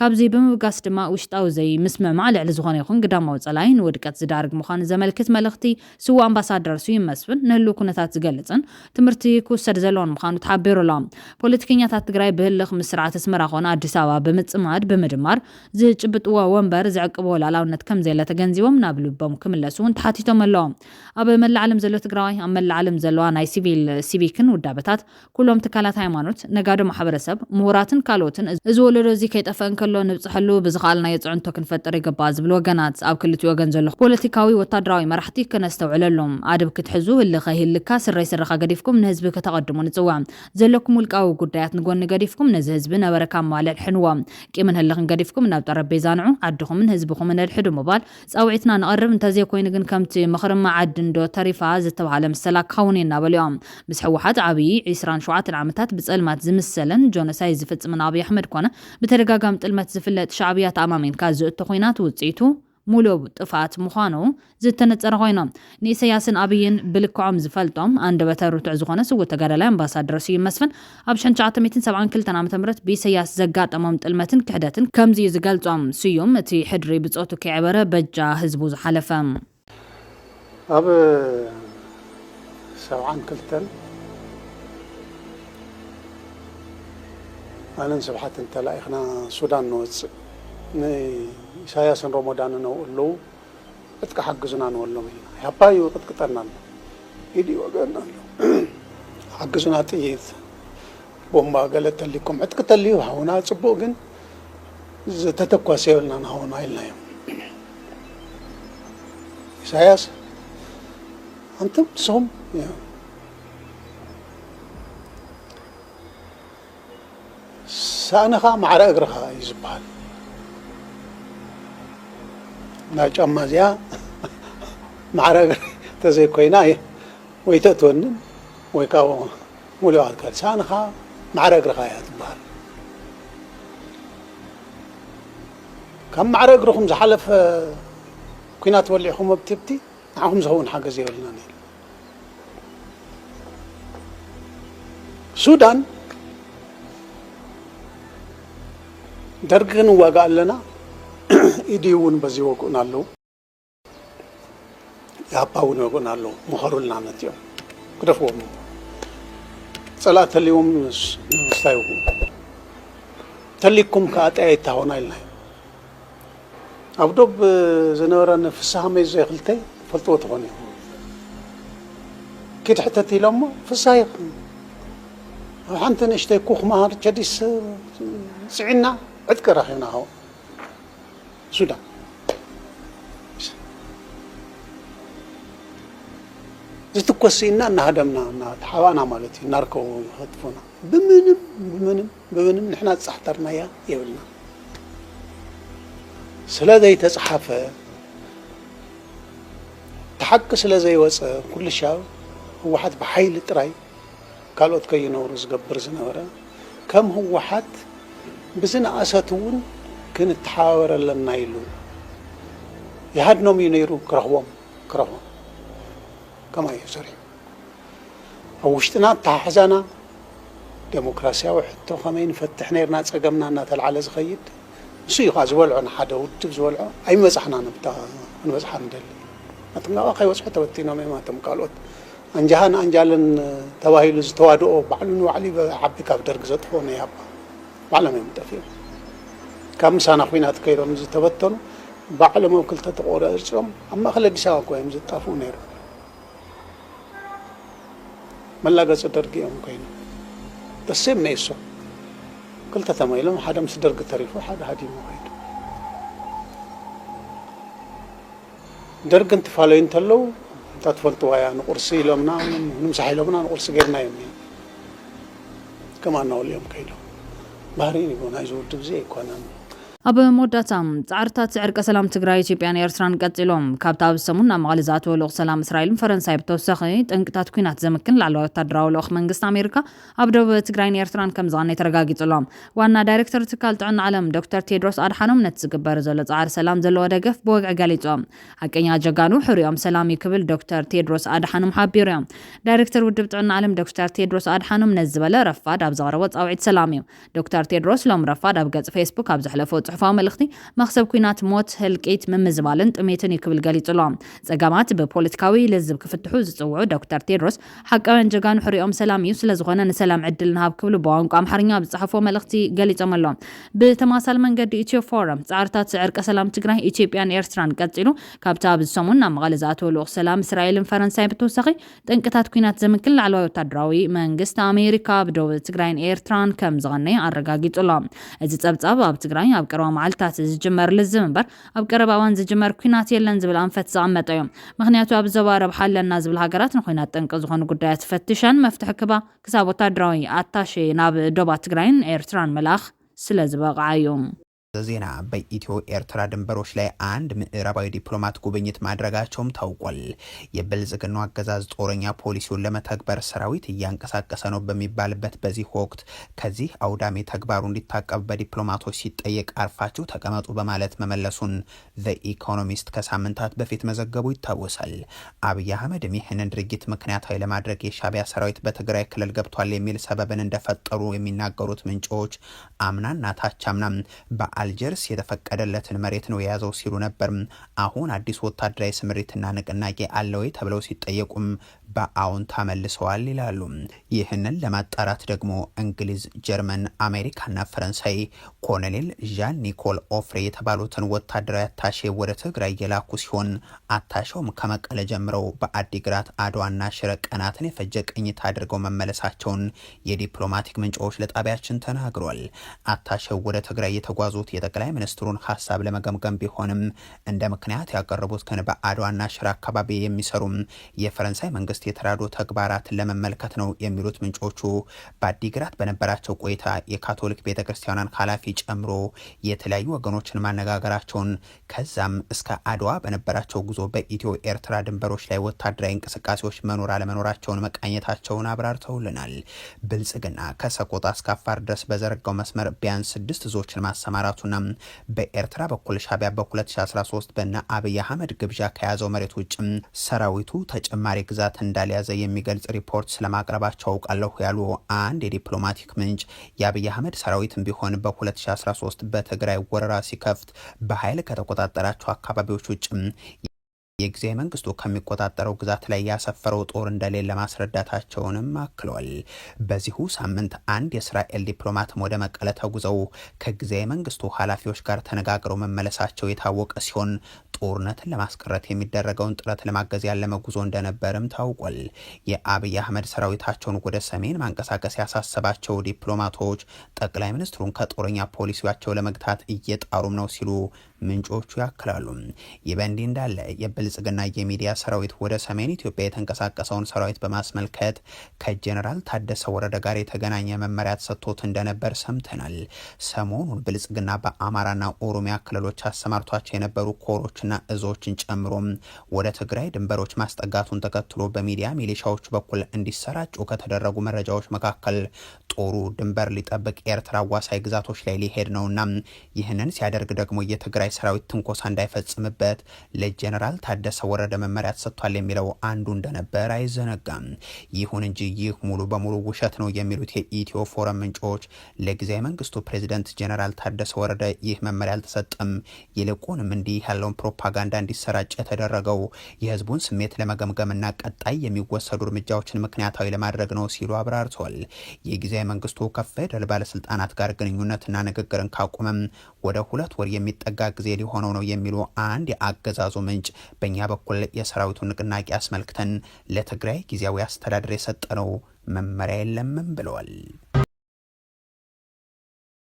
ካብዚ ብምብጋስ ድማ ውሽጣዊ ዘይምስምማዕ ልዕሊ ዝኾነ ይኹን ግዳማዊ ጸላኢ ንውድቀት ዝዳርግ ምዃኑ ዘመልክት መልእኽቲ ስዉእ ኣምባሳደር ስዩም መስፍን ንህልው ኩነታት ዝገልጽን ትምህርቲ ክውሰድ ዘለዎን ምዃኑ ተሓቢሩ ኣሎ። ፖለቲከኛታት ትግራይ ብህልኽ ምስ ስርዓት ኣስመራ ኮነ ኣዲስ ኣበባ ብምጽማድ ብምድማር ዝጭብጥዎ ወንበር ዝዕቅብዎ ሉዓላውነት ከም ዘየለ ተገንዚቦም ናብ ልቦም ክምለሱ እውን ተሓቲቶም ኣለዉ። ኣብ መላእ ዓለም ዘሎ ትግራዋይ ኣብ መላእ ዓለም ዘለዋ ናይ ሲቪል ሲቪክን ውዳበታት ኩሎም ትካላት ሃይማኖት፣ ነጋዶ ማሕበረሰብ፣ ምሁራትን ካልኦትን እዚ ወለዶ እዚ ከይጠፍእ እንከሎ ንብፅሐሉ ብዝኸኣልናዮ ፅዕንቶ ክንፈጥር ይግባእ ዝብሉ ወገናት ኣብ ክልቲኡ ወገን ዘሎ ፖለቲካዊ ወታደራዊ መራሕቲ ከነስተውዕለሎም ኣደብ ክትሕዙ ህልኸ ይህልካ ስረይ ስረኻ ገዲፍኩም ንህዝቢ ከተቐድሙ ንፅውዕ። ዘለኩም ውልቃዊ ጉዳያት ንጎኒ ገዲፍኩም ነዚ ህዝቢ ነበረ ካብ ማለል ሕንዎ። ቂምን ህልኽን ገዲፍኩም ናብ ጠረጴዛ ንዑ ዓድኹምን ህዝብኹምን ኣድሕዱ ምባል ፃውዒትና ነቕርብ እንተዘይኮይኑ ግን ከምቲ ምኽሪ መዓድን ዶ ተሪፋ ዝተባህለ ምሰላ ክኸውን እዩ እናበሉ እዮም። ምስ ህወሓት ዓብዪ ዒስራን ሸውዓተን ዓመታት ብፀልማት ዝምሰልን ጆኖሳይድ ዝፍፅምን ኣብይ ኣሕመድ ኮነ ብተደጋጋሚ ጥልመት ዝፍለጥ ሻዕብያ ተኣማሚንካ ዝእቶ ኹናት ውፅኢቱ ሙሉእ ጥፍኣት ምዃኑ ዝተነፀረ ኮይኑ ንኢሰያስን ኣብይን ብልክዖም ዝፈልጦም ኣንደበተ ርቱዕ ዝኾነ ስዉእ ተጋዳላይ ኣምባሳደር ስዩም መስፍን ኣብ ሽሕን ትሽዓተ ሚእትን ሰብዓን ክልተን ዓመተ ምህረት ብኢሰያስ ዘጋጠሞም ጥልመትን ክሕደትን ከምዚ እዩ ዝገልጾም። ስዩም እቲ ሕድሪ ብጾቱ ከይዕበረ በጃ ህዝቡ ዝሓለፈ። ኣብ ሰብዓን ክልተን ኣነን ስብሓትን ተላኢኽና ሱዳን ንወፅእ ንኢሳያስን ሮሞዳንን ኣብኡ ኣለዉ። ዕጥቂ ሓግዙና ንበሎም ኢልና። ኢህኣፓ እዩ ይቕጥቅጠና ኣሎ። ኢድ ይወግአና ኣሎ። ሓግዙና ጥይት፣ ቦምባ ገለ ተሊኩም። ዕጥቂ ተልዩ ሃቡና ጽቡቕ ግን ዝተተኮሰ የብልናን ሃቡና ኢልናዮም። ኢሳያስ ኣንቱም ንስኹም ሳእንኻ ማዕረ እግርኻ እዩ ዝበሃል። ናይ ጫማ እዚኣ ማዕረ እግሪ ተዘይኮይና ወይ ተእትወንን ወይ ከዓ ሙሉእ ኣካል ሳእንኻ ማዕረ እግርኻ እያ ትበሃል። ካብ ማዕረ እግርኹም ዝሓለፈ ኲናት በሊዕኹም ኣብቲ ኣብቲ ንዓኹም ዝኸውን ሓገዝ የብልናን ኢሉ። ሱዳን ደርጊ ክንዋጋእ ኣለና ኢድዩ እውን በዚ ይወግኡና ኣለዉ። ኢህኣፓ እውን ይወግኡና ኣለዉ። ምኸሩልና መፂኦም ግደፍዎም። ፀላእ ተልዎም ንምስታይ ይወግኡ። ተሊኩም ከዓ ጠያይት ሃቡና ኢልናዮም። ኣብ ዶብ ዝነበረኒ ፍስሃ መይዘ ክልተይ ፈልጥዎ ትኾኑ እዮም። ኪድ ሕተት ኢሎሞ ፍስሃ ይኹን ኣብ ሓንቲ ንእሽተይ ኩኽ መሃር ቸዲስ ፅዒና ዕጥቂ ረኺብና ሃው ሱዳን ዝትኮስ ኢና እናሃደምና እናተሓባእና ማለት እዩ። እናርከቡ ይኸጥፉና ብምንም ብምንም ብምንም ንሕና ዝፃሕተርናያ የብልና። ስለ ዘይተፅሓፈ እቲ ሓቂ ስለ ዘይወፀ ኩሉ ሻብ ህወሓት ብሓይሊ ጥራይ ካልኦት ከይነብሩ ዝገብር ዝነበረ ከም ህወሓት ብዝነኣሰት እውን ክንተሓባበር ኣለና ኢሉ ይሃድኖም እዩ ነይሩ ክረኽቦም ክረኽቦም ከማይ እዩ ሰሪሑ። ኣብ ውሽጥና ኣተሓሕዛና ዴሞክራሲያዊ ሕቶ ከመይ ንፈትሕ ነርና ጸገምና እናተልዓለ ዝኸይድ ንሱ እዩ ከዓ ዝበልዖ ንሓደ ውድብ ዝበልዖ ኣይመጻሕና ነብታ ክንበጽሓ ንደሊ ኣጥንቃቐ ከይበጽሑ ተበቲኖም እዮም ኣቶም ካልኦት ኣንጃሃን ኣንጃልን ተባሂሉ ዝተዋድኦ ባዕሉ ንባዕሉ ይበ- ዓቢ ካብ ደርግ ዘጥፍኦ ናይ ኣባ ባዕሎም እዮም ጠፊኦም ካብ ምሳና ኩናት ከይዶም ዝተበተኑ ባዕሎም ኣብ ክልተ ተቆራሪጾም ኣብ ማእከል ኣዲስ ኣበባ እኮ እዮም ዝጣፍኡ ነይሮም መላገጺ ደርጊ እዮም ኮይኖም ደሴም መኢሶ ክልተ ተማኢሎም ሓደ ምስ ደርጊ ተሪፉ ሓደ ሃዲሙ ከይዱ ደርጊ እንትፋለዩ እንተለዉ እታ ትፈልጥዋ እያ ንቁርሲ ኢሎምና ንምሳሕ ኢሎምና ንቁርሲ ጌርና እዮም እዮም ከም ኣናውልኦም ከይዶም ባህሪን ይብሉ ናይዚ ውድብ እዚ ኣይኮነን ኣብ መወዳእታ ፃዕርታት ዕርቀ ሰላም ትግራይ ኢትዮጵያን ኤርትራን ቀፂሎም ካብቲ ኣብ ሰሙን ናብ መቐለ ዝኣተወ ልኡኽ ሰላም እስራኤልን ፈረንሳይ ብተወሳኺ ጠንቅታት ኩናት ዘምክን ላዕለዋይ ወታደራዊ ልኡኽ መንግስቲ ኣሜሪካ ኣብ ደቡብ ትግራይን ኤርትራን ከም ዝቐነይ ተረጋጊፁ ኣሎ ዋና ዳይሬክተር ትካል ጥዕና ዓለም ዶክተር ቴድሮስ ኣድሓኖም ነቲ ዝግበር ዘሎ ፃዕሪ ሰላም ዘለዎ ደገፍ ብወግዒ ገሊፆም ሓቀኛ ጀጋኑ ሕሪኦም ሰላም እዩ ክብል ዶክተር ቴድሮስ ኣድሓኖም ሓቢሩ እዮም ዳይሬክተር ውድብ ጥዕና ዓለም ዶክተር ቴድሮስ ኣድሓኖም ነዚ ዝበለ ረፋድ ኣብ ዘቕረቦ ፃውዒት ሰላም እዩ ዶክተር ቴድሮስ ሎም ረፋድ ኣብ ገጽ ፌስቡክ ኣብ ዘሕለፎ ጽሑፋዊ መልእኽቲ መኽሰብ ኲናት ሞት፣ ህልቂት፣ ምምዝባልን ጥሜትን እዩ ክብል ገሊጹ ኣሎ። ጸገማት ብፖለቲካዊ ልዝብ ክፍትሑ ዝጽውዑ ዶክተር ቴድሮስ ሓቃውያን ጀጋኑ ሕሪኦም ሰላም እዩ፣ ስለዝኾነ ንሰላም ዕድል ንሃብ ክብሉ ብቋንቋ ኣምሓርኛ ኣብ ዝጸሓፍዎ መልእኽቲ ገሊጾም ኣሎ። ብተማሳሊ መንገዲ ኢትዮ ፎረም ጻዕርታት ዕርቀ ሰላም ትግራይ፣ ኢትዮጵያን ኤርትራን ቀጺሉ ካብቲ ኣብዚ ሰሙን ናብ መቐለ ዝኣተወ ልኡኽ ሰላም እስራኤልን ፈረንሳይ ብተወሳኺ ጠንቅታት ኲናት ዘምክን ላዕለዋይ ወታደራዊ መንግስቲ ኣሜሪካ ኣብ ደቡብ ትግራይን ኤርትራን ከም ዝቐነየ ኣረጋጊጹ ኣሎ። እዚ ጸብጻብ ኣብ ትግራይ ኣብ ቀረባ መዓልትታት ዝጅመር ልዝብ እምበር ኣብ ቀረባ እዋን ዝጅመር ኲናት የለን ዝብል ኣንፈት ዘቐመጠ እዩ። ምኽንያቱ ኣብ ዞባ ረብሓ ኣለና ዝብል ሃገራት ንኹናት ጠንቂ ዝኾኑ ጉዳያት ፈትሸን መፍትሒ ክባ ክሳብ ወታደራዊ ኣታሼ ናብ ዶባት ትግራይን ኤርትራን ምልኣኽ ስለ ዝበቕዓ እዩ። ዜና በኢትዮ ኤርትራ ድንበሮች ላይ አንድ ምዕራባዊ ዲፕሎማት ጉብኝት ማድረጋቸውም ታውቋል። የብልጽግናው አገዛዝ ጦረኛ ፖሊሲውን ለመተግበር ሰራዊት እያንቀሳቀሰ ነው በሚባልበት በዚህ ወቅት ከዚህ አውዳሚ ተግባሩ እንዲታቀብ በዲፕሎማቶች ሲጠየቅ አርፋችሁ ተቀመጡ በማለት መመለሱን The Economist ከሳምንታት በፊት መዘገቡ ይታወሳል። አብይ አህመድም ይህንን ድርጊት ምክንያታዊ ለማድረግ የሻቢያ ሰራዊት በትግራይ ክልል ገብቷል የሚል ሰበብን እንደፈጠሩ የሚናገሩት ምንጮች አምናና ታቻምና በአልጀርስ የተፈቀደለትን መሬት ነው የያዘው ሲሉ ነበር። አሁን አዲስ ወታደራዊ ስምሪትና ንቅናቄ አለ ወይ ተብለው ሲጠየቁም በአዎንታ መልሰዋል ይላሉ። ይህንን ለማጣራት ደግሞ እንግሊዝ፣ ጀርመን፣ አሜሪካና ፈረንሳይ ኮሎኔል ዣን ኒኮል ኦፍሬ የተባሉትን ወታደራዊ አታሼ ወደ ትግራይ የላኩ ሲሆን አታሼውም ከመቀለ ጀምረው በአዲግራት አድዋና ሽረ ቀናትን የፈጀ ቅኝት አድርገው መመለሳቸውን የዲፕሎማቲክ ምንጮች ለጣቢያችን ተናግሯል። አታሼው ወደ ትግራይ የተጓዙት የጠቅላይ ሚኒስትሩን ሀሳብ ለመገምገም ቢሆንም እንደ ምክንያት ያቀረቡት ግን በአድዋና ሽረ አካባቢ የሚሰሩ የፈረንሳይ መንግስት የተራድኦ ተግባራትን ለመመልከት ነው የሚሉት ምንጮቹ በአዲግራት በነበራቸው ቆይታ የካቶሊክ ቤተክርስቲያኗን ኃላፊ ጨምሮ የተለያዩ ወገኖችን ማነጋገራቸውን ከዛም እስከ አድዋ በነበራቸው ጉዞ በኢትዮ ኤርትራ ድንበሮች ላይ ወታደራዊ እንቅስቃሴዎች መኖር አለመኖራቸውን መቃኘታቸውን አብራርተውልናል። ብልጽግና ከሰቆጣ እስከ አፋር ድረስ በዘረጋው መስመር ቢያንስ ስድስት እዞችን ማሰማራቱና በኤርትራ በኩል ሻቢያ በ2013 በነ አብይ አህመድ ግብዣ ከያዘው መሬት ውጭም ሰራዊቱ ተጨማሪ ግዛት እንዳልያዘ የሚገልጽ ሪፖርት ስለማቅረባቸው አውቃለሁ ያሉ አንድ የዲፕሎማቲክ ምንጭ የአብይ አህመድ ሰራዊትም ቢሆን በ2013 በትግራይ ወረራ ሲከፍት በኃይል ከተቆጣጠራቸው አካባቢዎች ውጭም የጊዜያዊ መንግስቱ ከሚቆጣጠረው ግዛት ላይ ያሰፈረው ጦር እንደሌለ ማስረዳታቸውንም አክሏል። በዚሁ ሳምንት አንድ የእስራኤል ዲፕሎማትም ወደ መቀለ ተጉዘው ከጊዜያዊ መንግስቱ ኃላፊዎች ጋር ተነጋግረው መመለሳቸው የታወቀ ሲሆን ጦርነትን ለማስቀረት የሚደረገውን ጥረት ለማገዝ ያለመ ጉዞ እንደነበርም ታውቋል። የአብይ አህመድ ሰራዊታቸውን ወደ ሰሜን ማንቀሳቀስ ያሳሰባቸው ዲፕሎማቶች ጠቅላይ ሚኒስትሩን ከጦረኛ ፖሊሲያቸው ለመግታት እየጣሩም ነው ሲሉ ምንጮቹ ያክላሉ። ይህ በእንዲህ እንዳለ የብልጽግና የሚዲያ ሰራዊት ወደ ሰሜን ኢትዮጵያ የተንቀሳቀሰውን ሰራዊት በማስመልከት ከጀነራል ታደሰ ወረደ ጋር የተገናኘ መመሪያ ተሰጥቶት እንደነበር ሰምተናል። ሰሞኑን ብልጽግና በአማራና ኦሮሚያ ክልሎች አሰማርቷቸው የነበሩ ኮሮችና እዞችን ጨምሮ ወደ ትግራይ ድንበሮች ማስጠጋቱን ተከትሎ በሚዲያ ሚሊሻዎች በኩል እንዲሰራጩ ከተደረጉ መረጃዎች መካከል ጦሩ ድንበር ሊጠብቅ ኤርትራ አዋሳኝ ግዛቶች ላይ ሊሄድ ነውና ይህንን ሲያደርግ ደግሞ የትግራይ ሰራዊት ትንኮሳ እንዳይፈጽምበት ለጀነራል ታደሰ ወረደ መመሪያ ተሰጥቷል የሚለው አንዱ እንደነበር አይዘነጋም። ይሁን እንጂ ይህ ሙሉ በሙሉ ውሸት ነው የሚሉት የኢትዮ ፎረም ምንጮች፣ ለጊዜያዊ መንግስቱ ፕሬዝደንት ጀነራል ታደሰ ወረደ ይህ መመሪያ አልተሰጠም። ይልቁንም እንዲህ ያለውን ፕሮፓጋንዳ እንዲሰራጭ የተደረገው የህዝቡን ስሜት ለመገምገምና ቀጣይ የሚወሰዱ እርምጃዎችን ምክንያታዊ ለማድረግ ነው ሲሉ አብራርተዋል። የጊዜያዊ መንግስቱ ከፌደራል ባለስልጣናት ጋር ግንኙነትና ንግግርን ካቆመም ወደ ሁለት ወር የሚጠጋ ጊዜ ሊሆነው ነው የሚሉ አንድ የአገዛዙ ምንጭ፣ በእኛ በኩል የሰራዊቱን ንቅናቄ አስመልክተን ለትግራይ ጊዜያዊ አስተዳደር የሰጠነው መመሪያ የለምም ብለዋል።